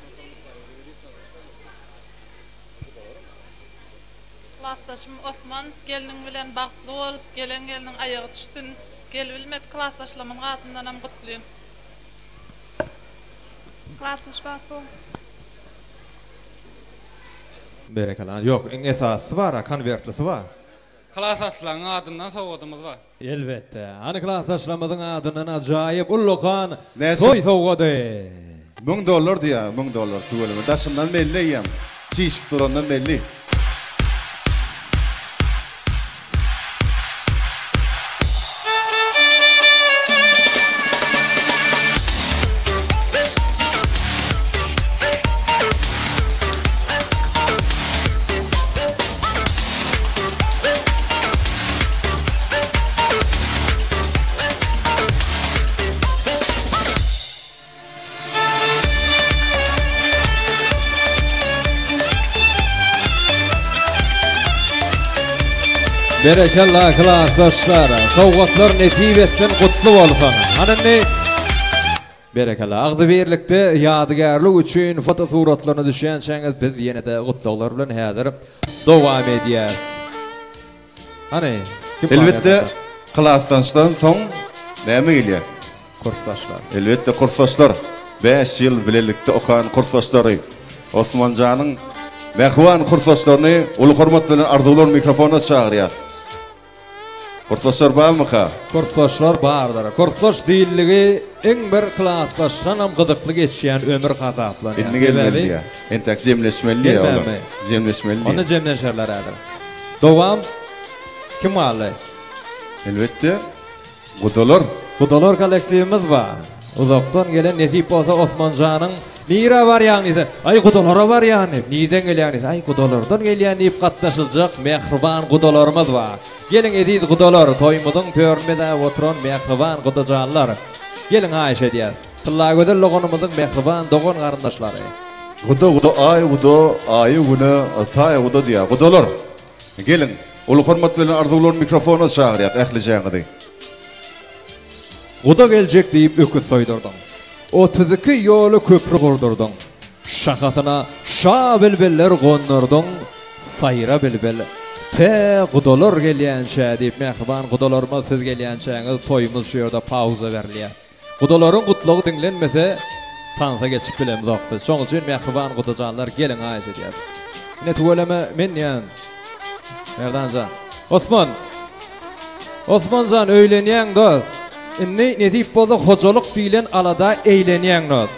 Klasdaşym Osman, gelniň bilen bagtly bol, gelen gelniň aýagy düşsün. Gelibilmedik klasdaşlarymyň adyndanam gutlyn. Klasdaş bagtly bol. Berekella. Ýok, iň esasysy bar-a, konwertlisi bar. Klasdaşlaryň adyndan sowgadymyz bar. Elbetde. Hany klasdaşlarymyzyň adyndan ajaýyp ullakan toý sowgady. Müň dollar diýýär, müň dollar tüweleme. Daşyndan belli eýýäm. Çişip durandan belli. Berekella klasdaşlar. Sowgatlar nesip etsin gutly bolsun. Hany indi Berekella. Agzybirlikde ýadygärlik üçin foto suratlaryna düşýänçäňiz biz ýene-de gutlaglar bilen häzir dowam edýäs. Hany, kim bar Elbetde, klasdaşdan soň näme gelýär? Kursdaşlar. Elbetde, kursdaşlar. Bäş ýyl bilelikde okan kursdaşlary. Osmanjanyň mähriban kursdaşlaryny uly hormat bilen Arzuwlar mikrofona çagyrýas. Kursdaşlar barmyka? Kursdaşlar bardyr. Kursdaş diýildigi iň bir klasdaşdanam gyzykly geçýän ömür hasaplanýar. Indi gelmeli diýýär. Entäk jemleşmeli diýýär olar. Gelmänmi? Jemleşmeli diýýär. Onda jemleşerler häzir. Dowam kim galdy? Elbetde, gudalar. Gudalar kollektiwimiz bar. Uzakdan gelen nesip bolsa Osmanjanyň Nirä barýaň diýse, Aý gudalara barýan diýip, nirden gelýäň diýse, Aý gudalardan gelýän diýip gatnaşyljak mähriban gudalarymyz bar. Geliň eziz gudalar, toýumyzyň törüni bezäp oturan mähriban gudajanlar. Geliň haýyş edýäs. Tyllagözel doganymyzyň mähriban dogan garyndaşlary. Guda guda aý guda aýy güne taý guda diýýär. Gudalar! Geliň, uly hormat bilen Arzuwlar mikrofona çagyrýas ählijäňizi. Guda geljek diýip öküz soýdurdyň. 32 ýoly köpri gurdurdyň. Şahasyna şa bilbiller gondurdyň, Saýra bilbil, tä gudalar gelýänçä diýip mähriban gudalarymyz siz gelýänçäňiz toýumyz şu ýerde pauza berilýär. Gudalaryň gutlagy diňlenmese tansa geçip bilemzok biz. Şoň üçin mähriban gudajanlar geliň haýyş edýäs. Ine tüweleme men diýýän Merdanjan. Osman. Osmanjan öýlenýäň dos. Indi nesip bolsa hojalyk diýlen alada eýlenýäň dos.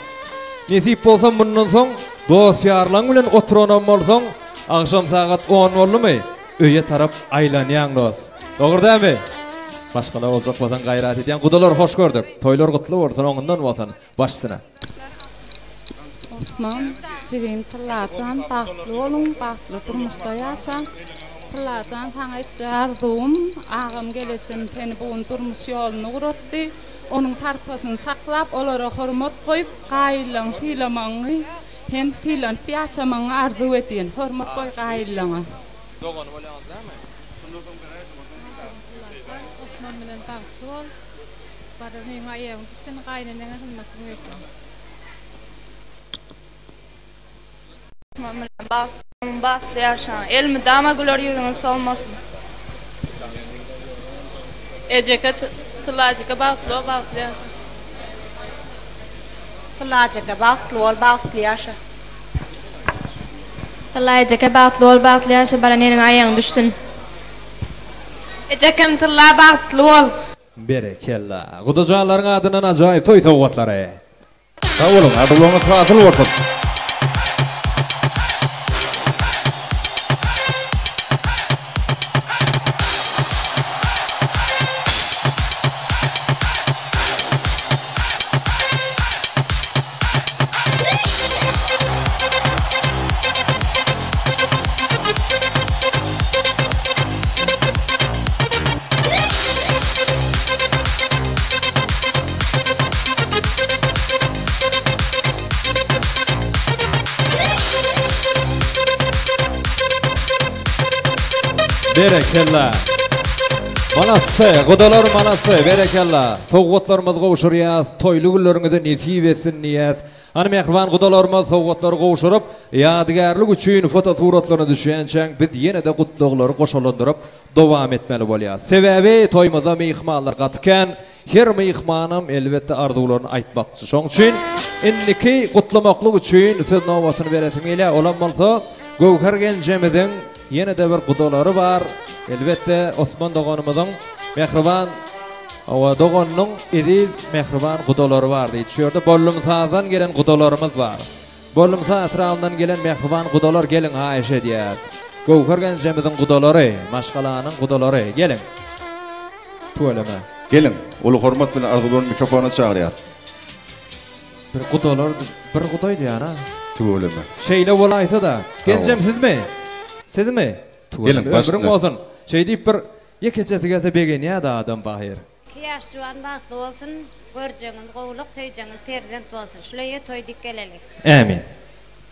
Nesip bolsa mundan soň dos-ýarlaň bilen oturanam bolsaň agşam sagat on boldumy öýe tarap aýlanýaň dos. Dogry dämi? Maşgala boljak bolsaň gaýrat edýäň. Gudalar hoş gördük. Toýlar gutly bolsun, oňundan bolsun. Baş üstüne. Osman jigim Tyllajan bagtly boluň bagtly durmuşda ýaşaň. Tyllajan saňa etjek arzuwym, agam gelejem seni bu gün durmuş ýoluna ugratdy. Onuň sarpasyny saklap, olara hormat goýup, gaýynlaryňy sylamagyňy hem sylanyp ýaşamagyňy arzuw edýän. Hormat goý gaýynlaryňa. Dogany bolýaňyz dämi? Tyllajan Osman bilen bagtly bol. Baran öýüňe aýagyň düşsün, gaýyneneňe hyzmatyň bersin. Osman bilen bagtly boluň, bagtly ýaşaň. Elmydama güler ýüzüňiz solmasyn. Ejeke Tyllajeke bagtly bol bagtly ýaşa. Tyllajeke bagtly bol bagtly ýaşa. Tylla ejeke bagtly bol bagtly ýaşa baran ýeriňe aýagyň düşsün. Ejekem Tylla bagtly bol. Berekella. Gudajanlaryň adyndan ajaýyp toý sowgatlary. Sag boluň, arzuwlaryňyz hasyl bolsun! Berekella. Malatsy, gudalar malatsy, berekella. Sowgatlarymyzy gowşurýas, toýly günleriňize nesip etsin diýýäs. Hany mähriban gudalarymyz sowgatlary gowşuryp, ýadygärlik üçin fotosuratlaryna düşýänçäň biz ýene-de gutlaglary goşalandyryp dowam etmeli bolýas. Sebäbi toýumyzda myhmanlar gaty kän, her myhmanam elbetde arzuwlaryny aýtmakçy. Şoň üçin indiki gutlamaklyk üçin söz nobatyny beresim gelýär. Olam bolsa Göwher genjemiziň ýene-de bir gudalary bar. Elbetde Osman doganymyzyň mähriban Hawa doganynyň eziz mähriban gudalary bar diýdi. Şu ýerde Bollumsazdan gelen gudalarymyz bar. Bollumsaz etrabyndan gelen mähriban gudalar geliň haýyş edýäs. Göwher genjemiziň gudalary, maşgalanyň gudalary geliň. Tüweleme. Geliň, uly hormat bilen arzuwlaryny mikrofona çagyrýas. Bir gudalar bir guda aýdýar-a. Tüweleme. Şeýle bolaýsa-da. Genjem sizmi? Sizmi? Geliň, Tüweleme ömrüň bolsun. Şeý diýip bir Ýekejesi gelse begenýädi adam pahyr. Iki ýaş juwan bagtly bolsun, görjegiňiz gowluk, söýjegiňiz perzent bolsun. Şuleýe toý dik geleli. Ämin.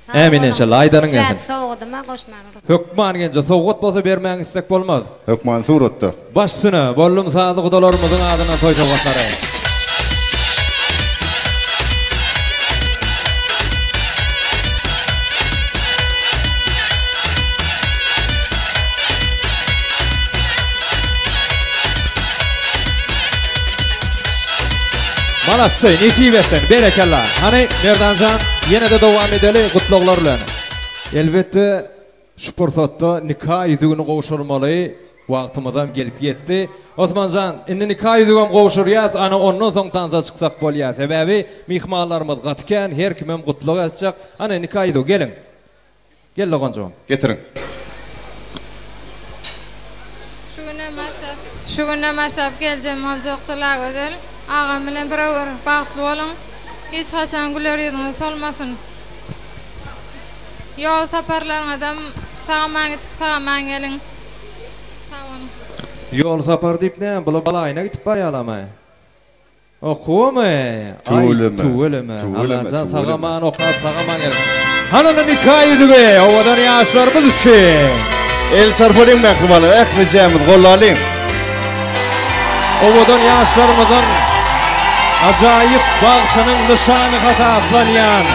Sag Ämin boluň. enşalla aýdanyň Kiçiräk gelsin. sowgadyma goşmaga rugsat. Hökman genje sowgat bolsa bermäň istek bolmaz. Hökman suratda. Baş üstüne, bollum sazly gudalarymyzyň adyndan toý sowgatlary. Malatsy, nesip etsin, berekella. Hany, Merdanjan, ýene-de dowam edeli gutlaglar bilen. Elbetde, şu pursatda nika ýüzügini gowşurmaly wagtymyzam gelip ýetdi. Osmanjan, indi nika ýüzügem gowşurýas, ana ondan soň tansa çyksak bolýar. Sebäbi myhmanlarymyz gaty kän, her kimem gutlag aýtjak. Hany, nika ýüzügi, geliň. Gel doganjygym. Getiriň. Şu günden başlap, şu günden başlap geljem boljak Tylagözel agam bilen bir öwür bagtly boluň. Hiç haçan güler ýüzüňiz solmasyn. Ýol saparlaryňyzam sag-aman gitip sag-aman geliň. Sag boluň. Ýol sapar diýip näme, bular balaýyna gitip barýalarmy? Okuwamy? Aý, Tüweleme. tüweleme. Tüweleme, Allajan tüweleme. sag-aman okap, sag-aman geliň. Hany onda nika ýüzügi owadan ýaşlarymyz üçin. El çarpalyň mähribanlar, ählijämiz gollalyň. Owadan ýaşlarymyzyň ajaýyp bagtynyň nyşany hasaplanýan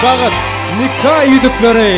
bagt nika ýüzükleri.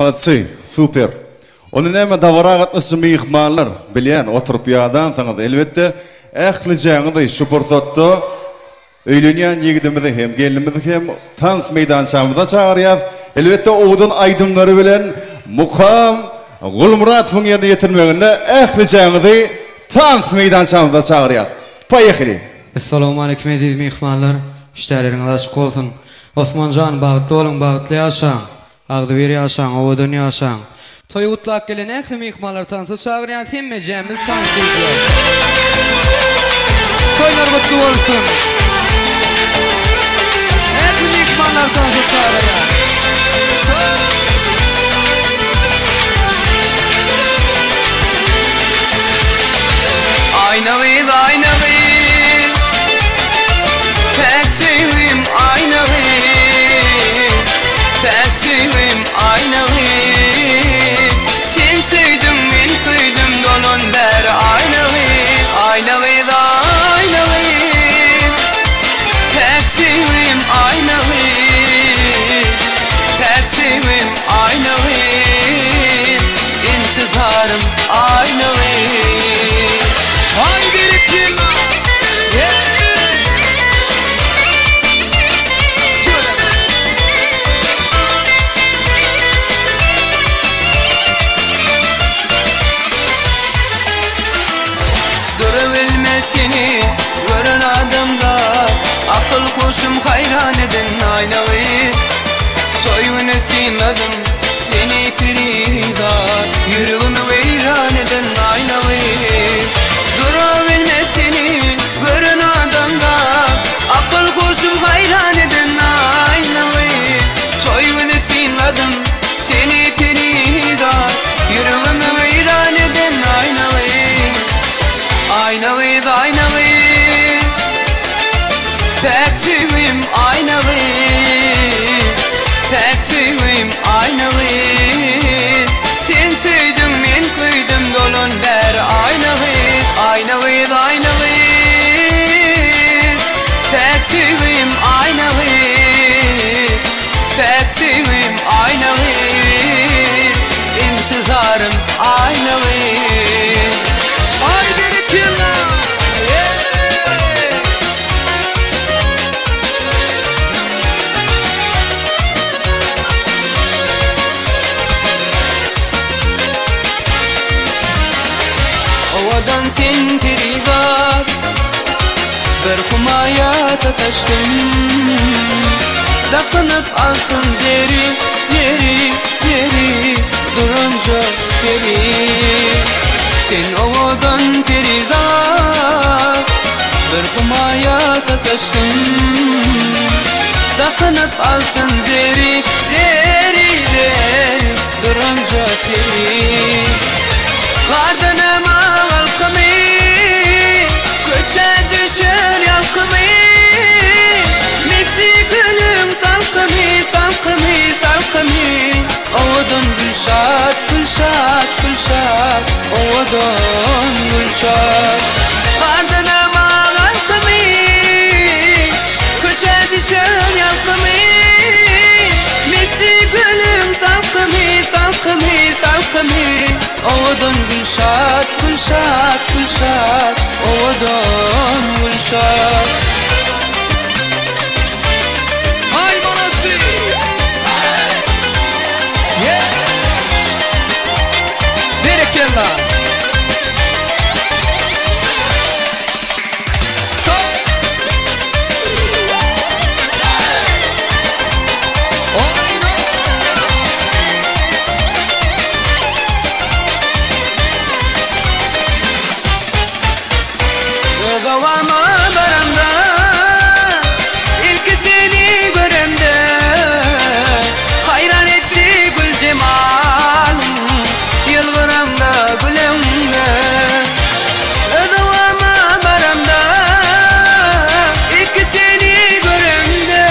Maladsy, super. Onda näme dabara gatnaşyjy myhmanlar, bilýän oturyp ýadansyňyz, elbetde ählijäňizi şu pursatda öýlenýän ýigidimizi hem gelnimizi hem tans meýdançamyza çagyrýas. Elbetde owadan aýdymlary bilen Mukam Gulmuratowyň ýerine ýetirmeginde ählijäňizi tans meýdançamyza çagyrýas. Poýehili! Essalawmaleýkim eziz myhmanlar! Işdäleriňiz açyk bolsun! Osmanjan bagtly boluň bagtly ýaşaň! Agzybir ýaşaň, owadan ýaşaň. Toýy gutlap gelen ähli myhmanlary tansa çagyrýan hemmejämiz tans edýäs. Toýlar gutly bolsun. Ähli myhmanlary tansa çagyrýan. Aýna gyz, aýna gyz, Päk söýgim, aýna gyz, Päk söýgim, aýna gyz. Sen söýdüň, men köýdüm, dolan bäri aýna gyz, Aýna gyz, aýna gyz, Päk söýgim, aýna gyz, Päk söýgim, aýna gyz. Intizarym, aýna gyz. Haý berekella! Durabilmez seni gören adamzat Akyl huşum haýran eden aýna gyz Toý güni synladym seni perizat Ýüregimi weýran eden aýna gyz Durabilmez seni gören adamzat Akyl huşum haýran eden aýna gyz Toý güni synladym seni perizat Ýüregimi weýran eden aýna gyz Aýna gyz aýna gyz Päk söýgim aýna gyz Päk söýgim aýna gyz Sen söýdüň men köýdüm dolan bäri aýna gyz Aýna gyz aýna gyz Päk söýgim aýna gyz Päk söýgim aýna gyz Intizarym aýna gyz Aý berekella! Owadan sen perizat Bir humaýa sataşdym Dakynyp altyn zeri, zeri, zeri Duranja peri Sen owadan perizat Bir humaýa sataşdym Dakynyp altyn zeri, zeri, zeri Duranja peri Gardanam halkymy Köçä düşer ýalkymy Misli gülüň salkymy, salkymy, salkymy Owadan Gülşat, Gülşat, Gülşat Owadan Gülşat Gardanam halkymy Köçä düşer ýalkymy Misli gülüň salkymy, salkymy, salkymy Owadan Gülşat, Gülşat, Gülşat Owadan Gülşat. Haý maladsy! Berekella! Öz obama baramda Ilki seni göremde Haýran etdi gül jemalyň Ýylgyraňda güleňde Öz obama baramda Ilki seni göremde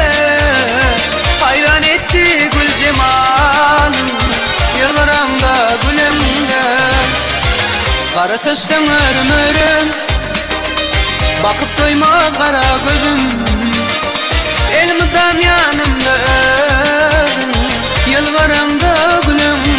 Haýran etdi gül jemalyň Ýylgyraňda güleňde Gara saçlaň örüm-örüm Bakyp doýmaz gara gözüm Elmydam ýanymda özüň Ýylgyraňda güleňde.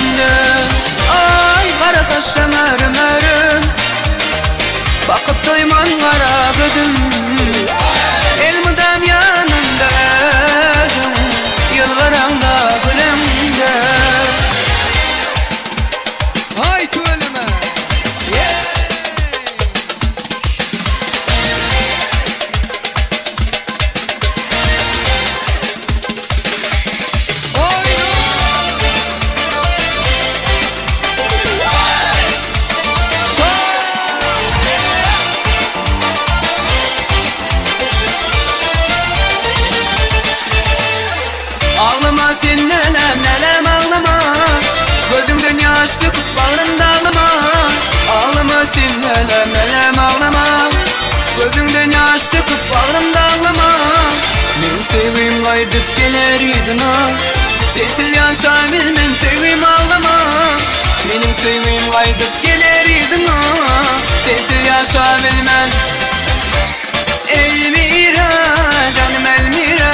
Ýaş döküp bagrym daglama. Meň söýgim gaýdyp geler yzyna. Sensiz ýaşabilmen söýgim aglama. Meniň söýgim gaýdyp geler yzyna. Sensiz ýaşabilmen. Elmira janym Elmira.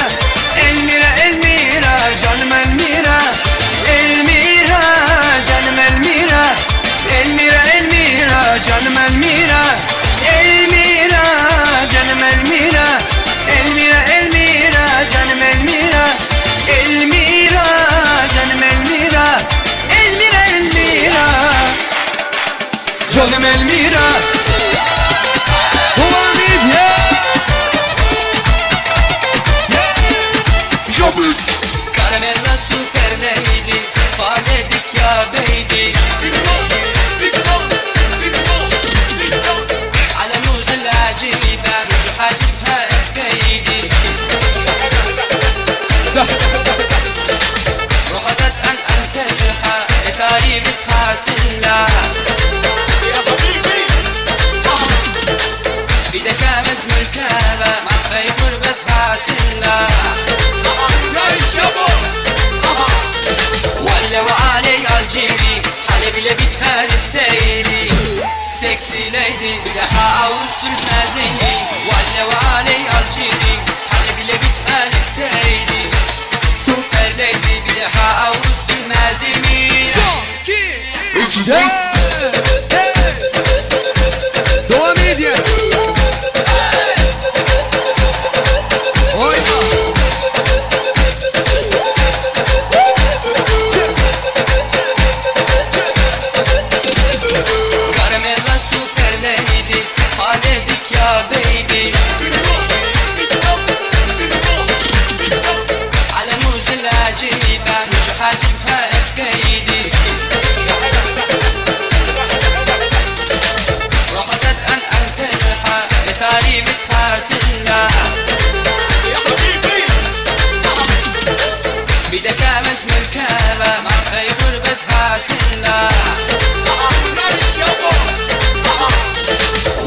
Elmira Elmira janym Elmira. Elmira janym Elmira. Elmira Elmira janym Elmira. Elmira janym Elmira. Elmira Elmira janym Elmira. Elmira janym Elmira. Elmira Elmira janym Elmira. Dowam edýär. Karamella super lady, Fardedik ya baby. على موز العجيبة حاجبها بكيدي. رقدت أن أنتلها إتاري بتخاتلا. يا حبيبي بدكامة ملكابة مع خير بتخاتلا. ولا وعلي الجيري حلبي لبيت خالي السيلي. سكسي ليدي بدها عروس المازني. ولا وعلي الجيري حلبي لبيت خالي السيلي. سوبر ليدي بدها عروس المازني. Dowam edýär. Oýna. Karamella super lady, Haledik ya baby. على موز العجيبة مش حاجبها بكيدي. رقدت أن أنتلها لتاري بتخاتلا. يا حبيبي بدكامة ملكابة مع خير بتخاتلا.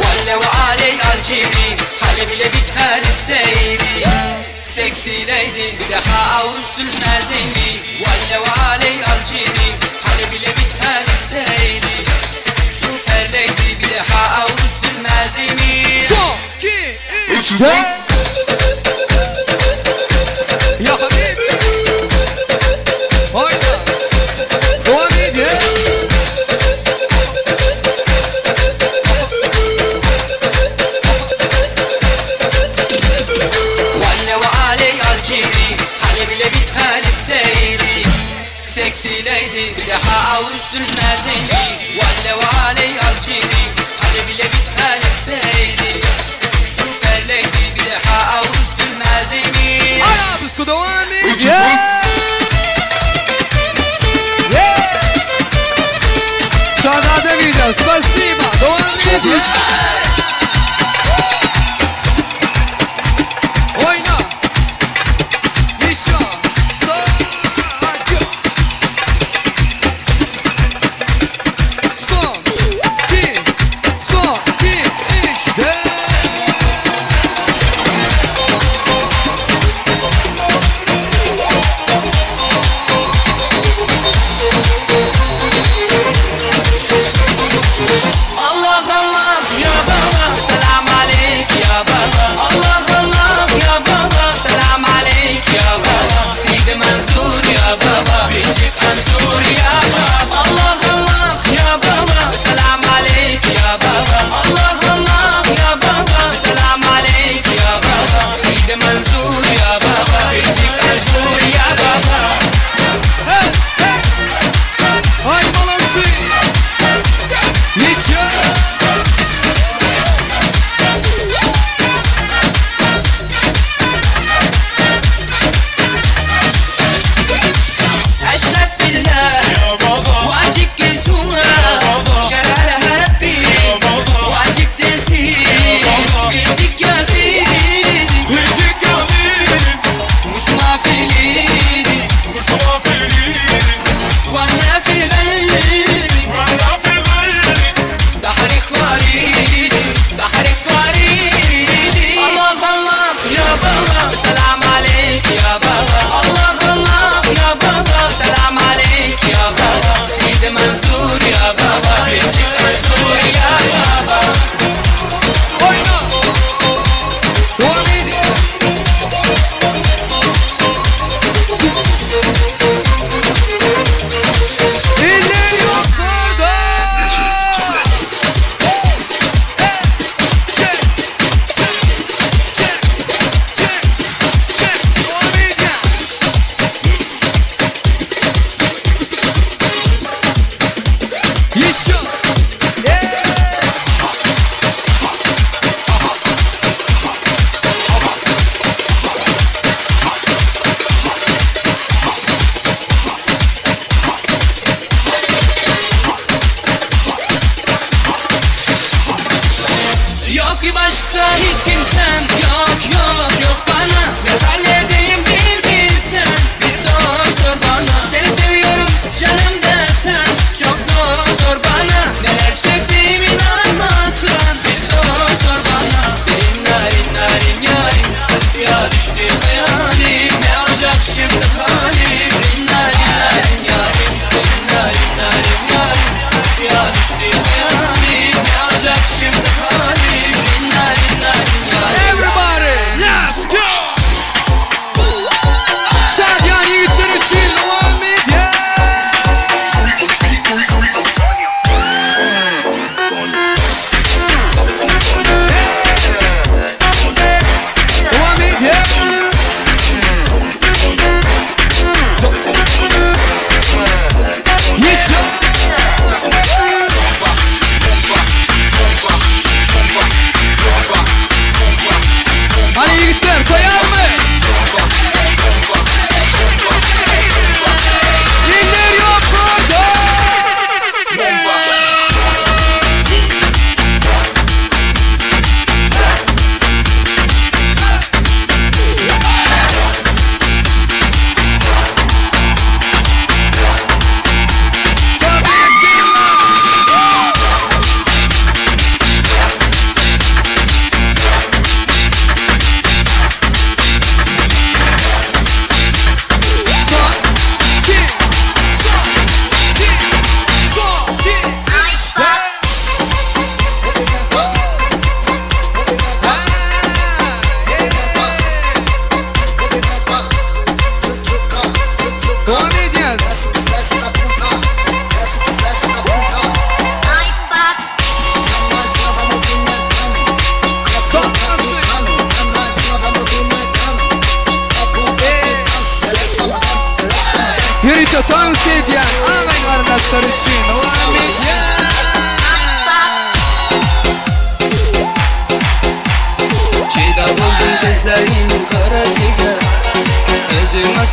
ولا وعلي الجيري حلبي لبيت خالي السيدي. سكسي ليدي بدها عروس المازني. ولا وعلي الجيري حلبي لبيت خالي السيدي. سوبر ليدي بدها عروس المازني. Son, iki, üç, Ya habibi. Oýna. Dowam edýär. ولا وعلي الجيري حلبي لبيت خالي السيدي. سكسي ليدي بدها عروس المازني. ولا وعلي الجيري حلبي لبيت خالي السيدي. سوبر ليدي بدها عروس المازني. Arabesko dowam edýär. Şazade Vida, spasiba, dowam edýär. Oýna. Еще. Son, iki,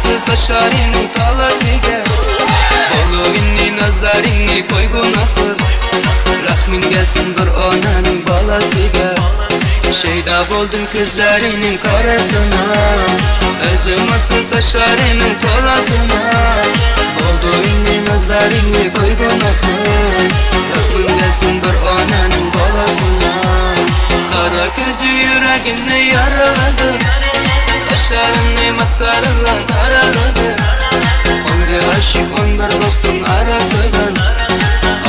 Özüm saçlarının talası Bolu inni nazarını koy günahı Rahmin gelsin bir onanın balasıga Şeyda boldum gözlerinin karasına Özüm asıl saçlarının tolasına Boldu inni nazarını koy günahı Rahmin gelsin bir onanın balasına Kara gözü yüreğini yaraladı Saçlarını masarılan taraladı On bir aşık on bir dostun arasından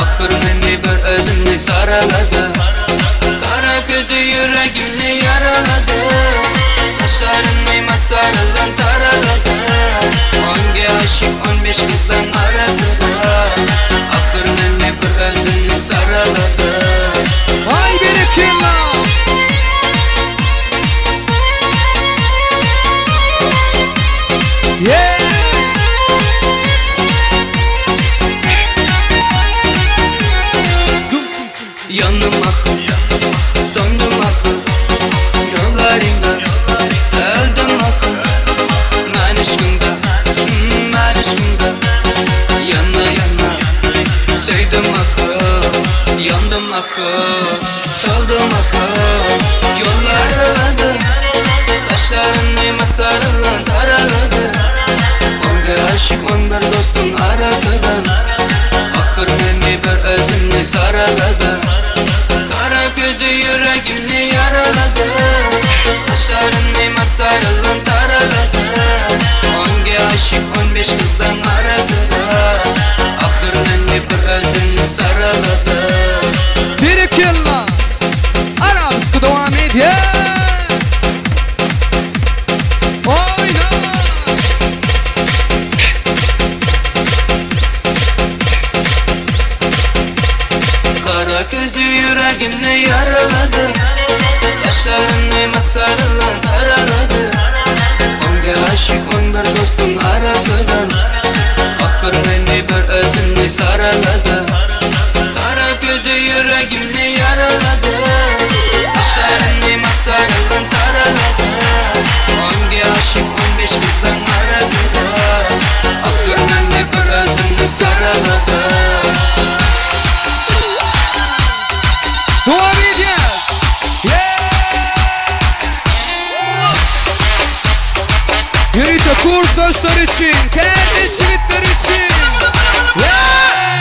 Ahır beni bir özümni saraladı Kara gözü yüreğimni yaraladı Saçlarını masarılan taraladı On bir aşık 15 kızdan arasında Ahır beni bir özümni saraladı Ay berekella Yeah! Yandım ahı, söndüm ahı Yollarında öldüm ahı Ben aşkında, ben aşkında Yana yana sevdim ahı Yandım ahı, soldum ahı Yollar aradı, saçlarını masarılan taraladı On bir aşık on bir dostun arasından Ahır beni bir özümni saraladı Kara gözü yüreğimni yaraladı Saçlarını masarılan taraladı On bir aşık 15 kızdan arasında Ahır beni bir özümni saraladı Berekella Arabesku devam ediyor. Oyna. Kara gözü yüreğimni yaraladı Saçlarını masarılan taraladı On bir aşık on bir dostun arasından Ahır beni bir özümni saraladı Kara gözü yüreğimni yaraladı Saçlarını masarılan taraladı On bir aşık 15 kızdan arasında Ahır beni bir özümni saraladı Devam ediyor. Yeah! Yürüte kursaçlar için, kendi şehitler için. Yeah!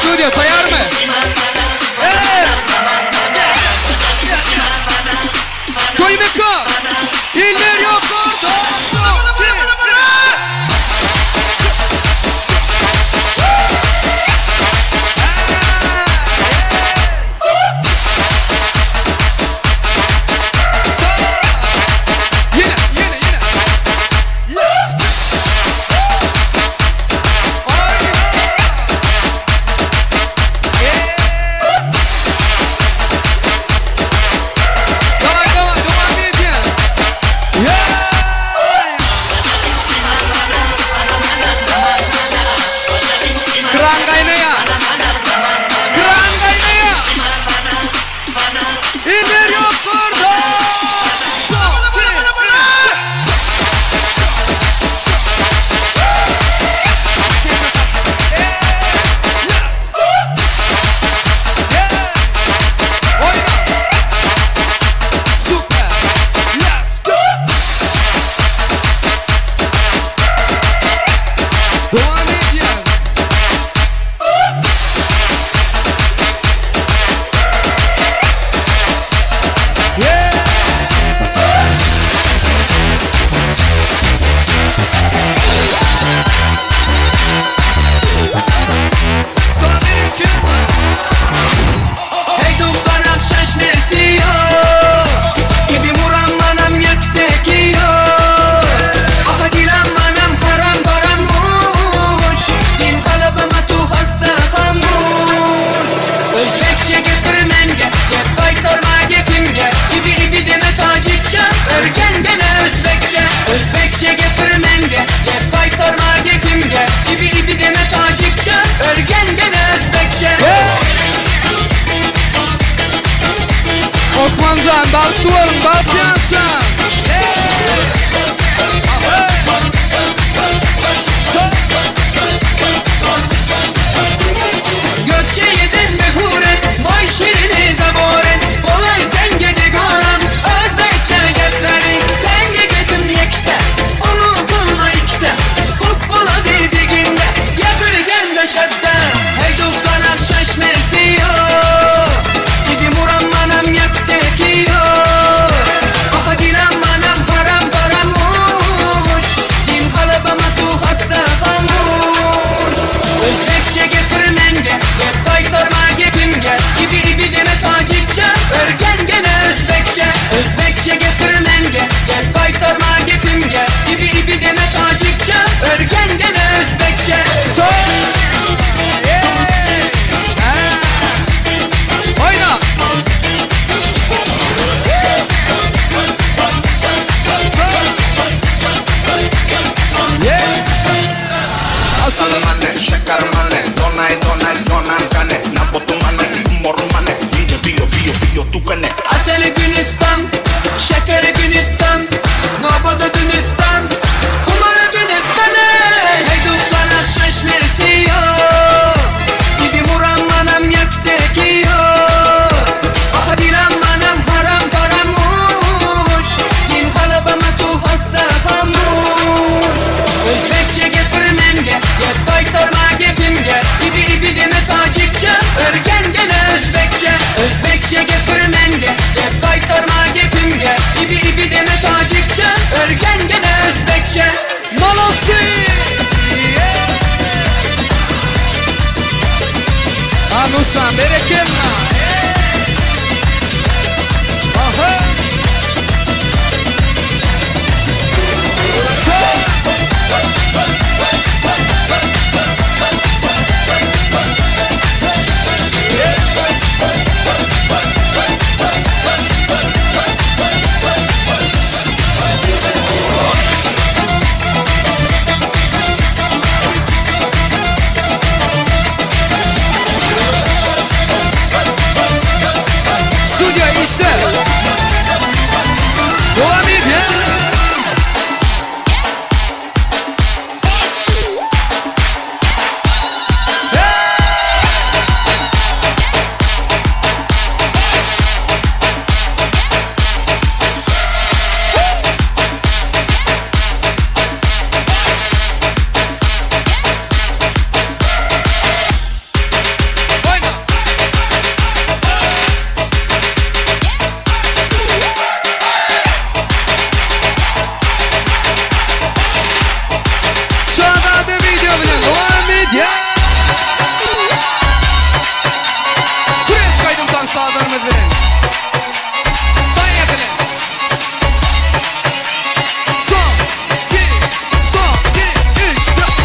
Stüdyo sayar mı? Evet. Toy meka. İller yok orada. Yine, yine, yine. Let's go. Давай, давай, devam ediyor. Yeah! Kran kaynaya. Kran kaynaya. İller yok orada. Oyna. Süper. Let's go. Devam ediyor. Yeah! Hey dubaram şaşmersiyo Gibi muram manam yaktekiyo Ata giram manam haram karamuş Din qalabama tu hassa xamuş Özbekçe gapir menga Gap qaytarma gapimga Ibi ibi deme tacikça Örgen gene Özbekçe Özbekçe gapir menga Gap qaytarma gapimga Ibi ibi deme tacikça Örgen gene Özbekçe Osmancan, Bartuarım, Bartyancan. duşan berekella. Aha. Studio işler. Dowam edýär. Şazada video bilen dowam edýär. Türeç gaýdym tans sazlarymyz bilen. Daýa bilen. Son, iki, son, iki, üç, dört.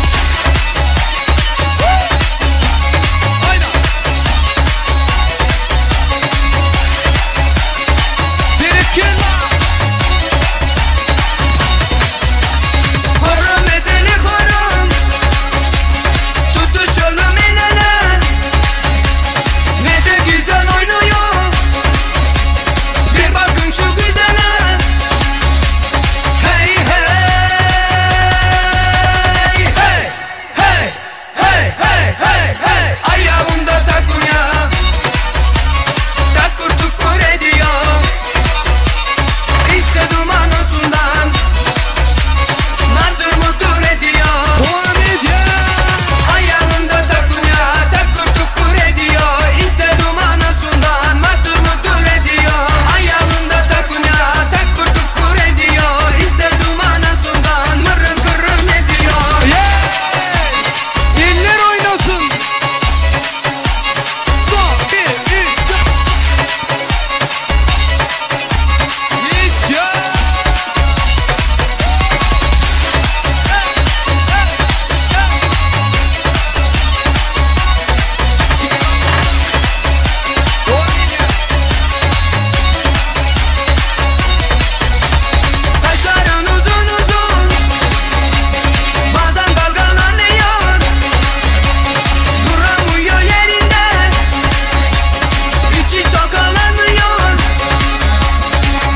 Aýna. Berekella. Haram edeni haram. Tutuşalım el ele. Ne de güzel oynuyor. Bir bakın şu güzele. Hey hey hey hey hey hey hey hey. Ayağımda takunya. Takkur tukkur ediyor. İşte duman olsundan. Mandır mudur ediyor. Dowam edýär. Ayağında takunya takkur tukkur ediyor. İşte duman olsundan matır mudur ediyor. Ayağında takunya takkur tukkur ediyor. İşte duman olsundan mırın kırın ediyor. Yeah! Eller oýnasyn. Son, bir, üç, dört. Yes ya. Saçların uzun uzun. Bazen dalgalanıyor. Duramıyor yerinde. İçi çalkalanıyor.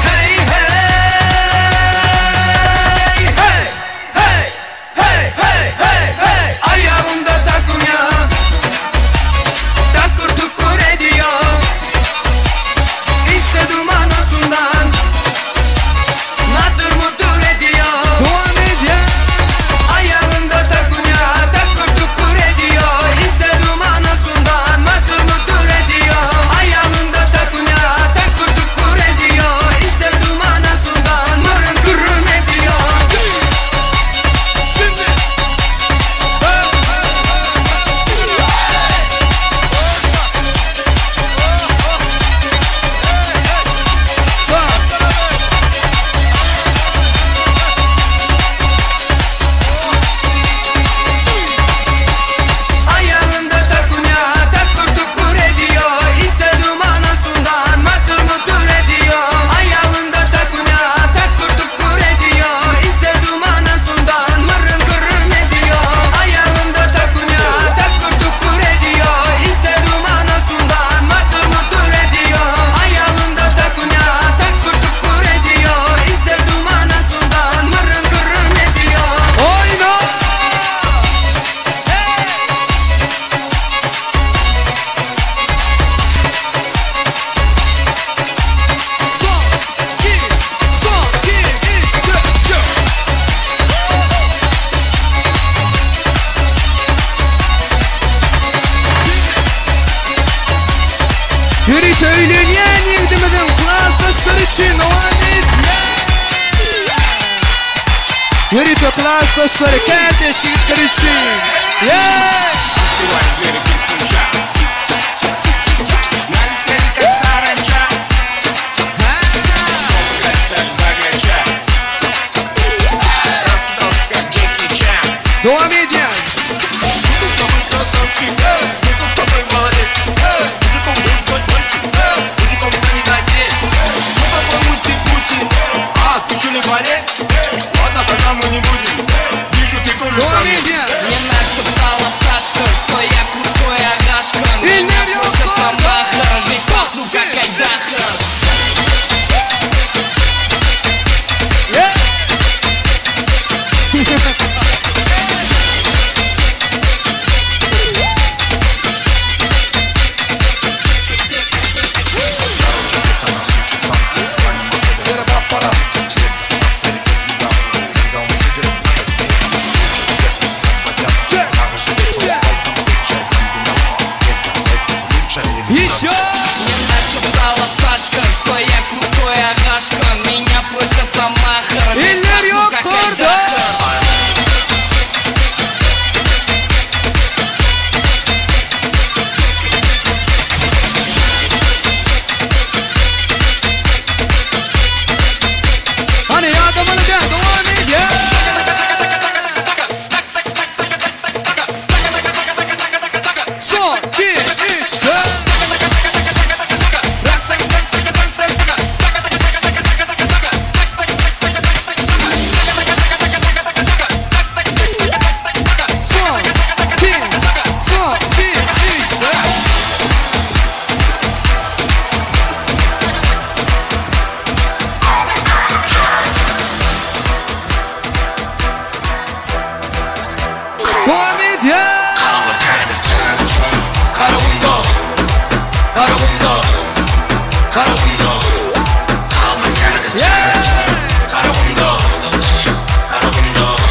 Hey hey hey hey hey hey hey hey. Ayağımda takunya. Takkur tukkur ediyor. İşte duman olsundan. Nadır mudur ediyor. Dowam edýär. Ayağında takunya takkur tukkur ediyor. İşte duman olsundan matır mudur ediyor. Ayağında takunya takkur tukkur ediyor. İşte duman olsundan mırın kırın ediyor. Şimdi. Sağ. Ayağında takunya takkur tukkur ediyor. İşte duman olsundan matır mudur ediyor. Ayağında takunya takkur tukkur ediyor. İşte duman olsundan mırın kırın ediyor. Ayağında takunya takkur tukkur ediyor. İşte duman olsundan matır mudur ediyor. Ayağında takunya takkur tukkur ediyor. İşte duman olsundan mırın kırın ediyor. Oýna. Son, iki, son, iki, üç, dört, dört. Ýörite öýlenýän ýigdimiziň klasdaşlary üçin dowam edýär. Ýörite klasdaşlary, kardeş ýigitler üçin. Yeah!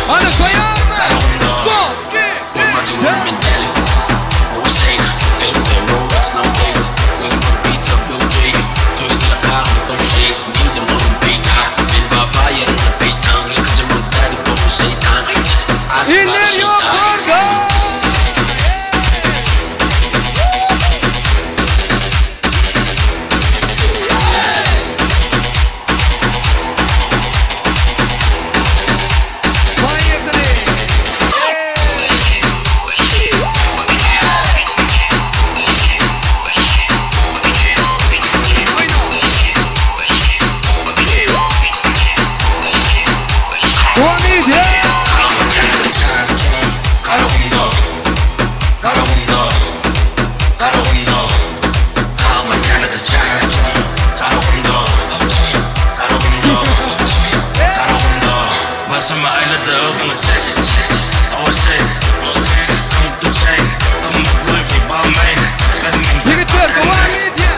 Hany taýýarmy? Son, iki, üç, dört. Eller ýokarda! Ýigitler dowam edýär.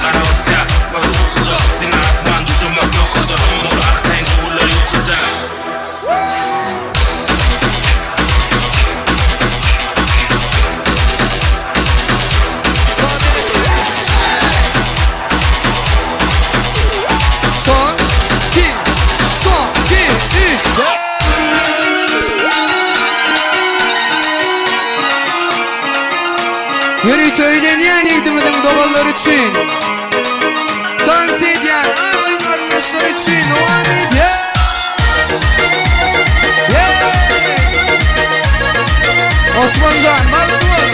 Son, iki, son, iki, üç, dört. Ýörite öýlenýän ýigdimiziň doganlary üçin tans edýän agyn garyndaşlary üçin dowam edýär. Osmanjan, bagtly bol!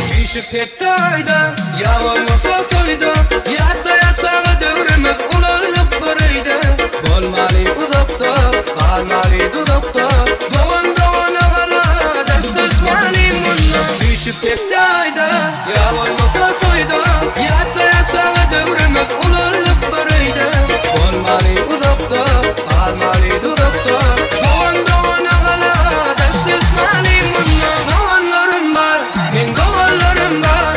Süýşüp hepde aýda, ýa bolmasa toýda, Ýatda ýaşaga döwrümiz ulaldyk bir öýde. Bolmaly uzakda, galmaly duzakda, Dogan dogana gala, daşlaşmaly munda. Süýşüp hepde aýda, ýa bolmasa toýda, Ýatda ýaşaga döwrümiz ulaldyk bir öýde. Bolmaly uzakda, galmaly duzakda, Dogan dogana gala, daşlaşmaly munda. Doganlarym bar, meň doganlarym bar,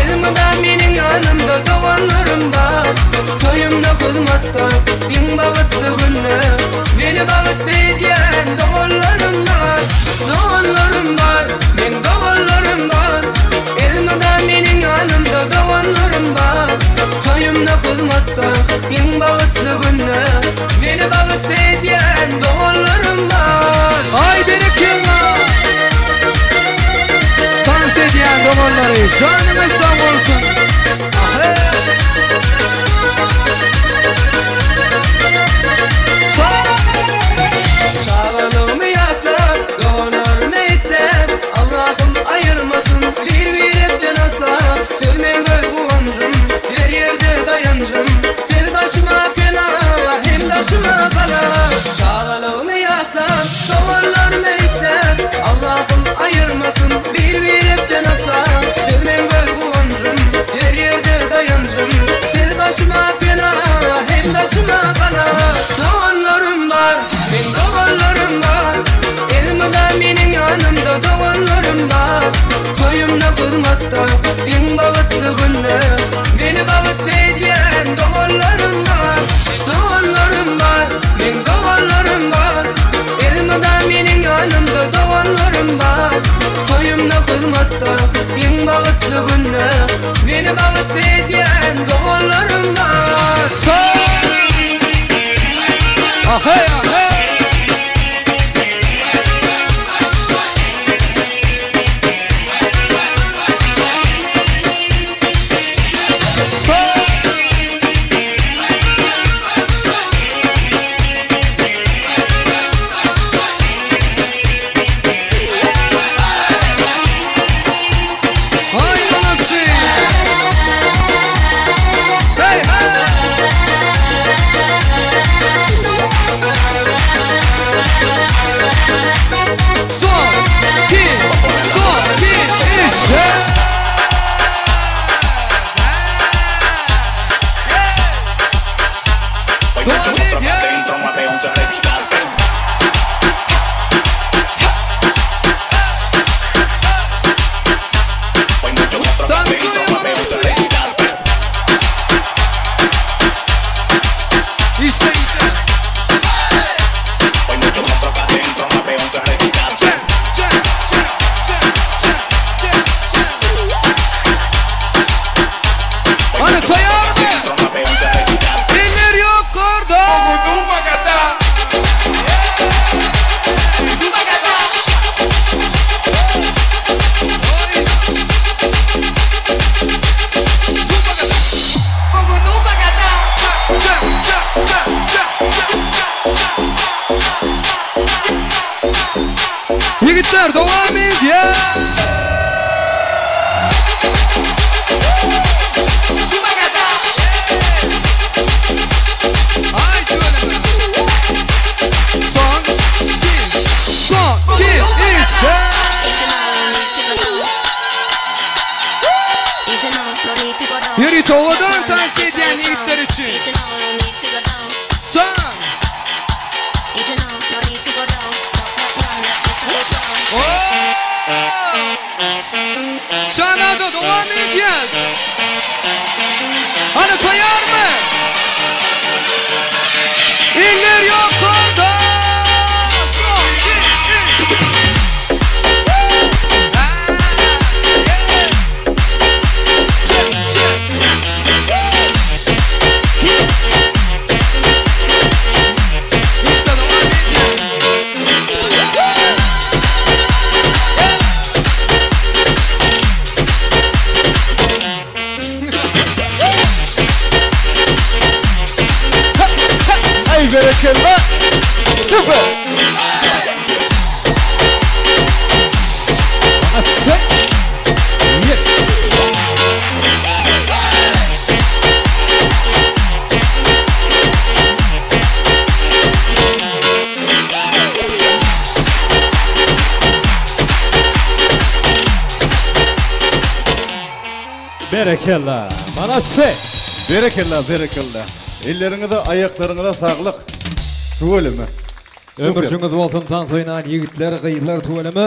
Elmydam meniň ýanymda doganlarym bar. Toýumda hyzmatda, iň bagtly günde, Meni bagtly edýän doganlarym bar. Doganlarym bar, meň doganlarym bar, Elmydam meniň ýanymda doganlarym bar. Toýumda hyzmatda, iň bagtly günde, Meni bagtly edýän doganlarym bar. Aý berekella! Tans edýän doganlary janyňyz sag bolsun! Çagalygymy ýatlap, doganlarymy isläp, Allahym aýyrmasyn bir-birekden asla. Siz meň göz guwanjym, her ýerde daýanjym, Siz başyma pena, hem daşyma gala. Çagalygymy ýatlap, doganlarymy isläp, Allahym aýyrmasyn bir-birekden asla. Siz meň göz guwanjym, her ýerde daýanjym, Siz başyma pena, hem daşyma gala. Doganlarym bar, meň doganlarym bar, Elmydam meniň ýanymda doganlarym bar. Toýumda hyzmatda, iň bagtly günde, Meni bagtly edýän doganlarym bar. Doganlarym bar, meň doganlarym bar, Elmydam meniň ýanymda doganlarym bar. Toýumda hyzmatda, iň bagtly günde, Meni bagtly edýän doganlarym bar. Ahey ahey! Haý malapçy! Ýigitler dowam edýär. Aý tüweleme. Son iki, son iki, üç, dört. Ýörite owadan tans edýän ýigitler üçin. Son. Şanada dowam edýär. Hany taýarmy? Eller ýokarda! Son, iki, üç. Çek, çek, çek. Işe dowam edýär. Ay berekella. Süper. Sen. Ýet. Berekella. Malatse. Berekella, berekella. Elleriňize, aýaklaryňyza saglyk. Tüweleme. Ömürjiňiz bolsun tans oýnan ýigitler, gyzlar tüweleme.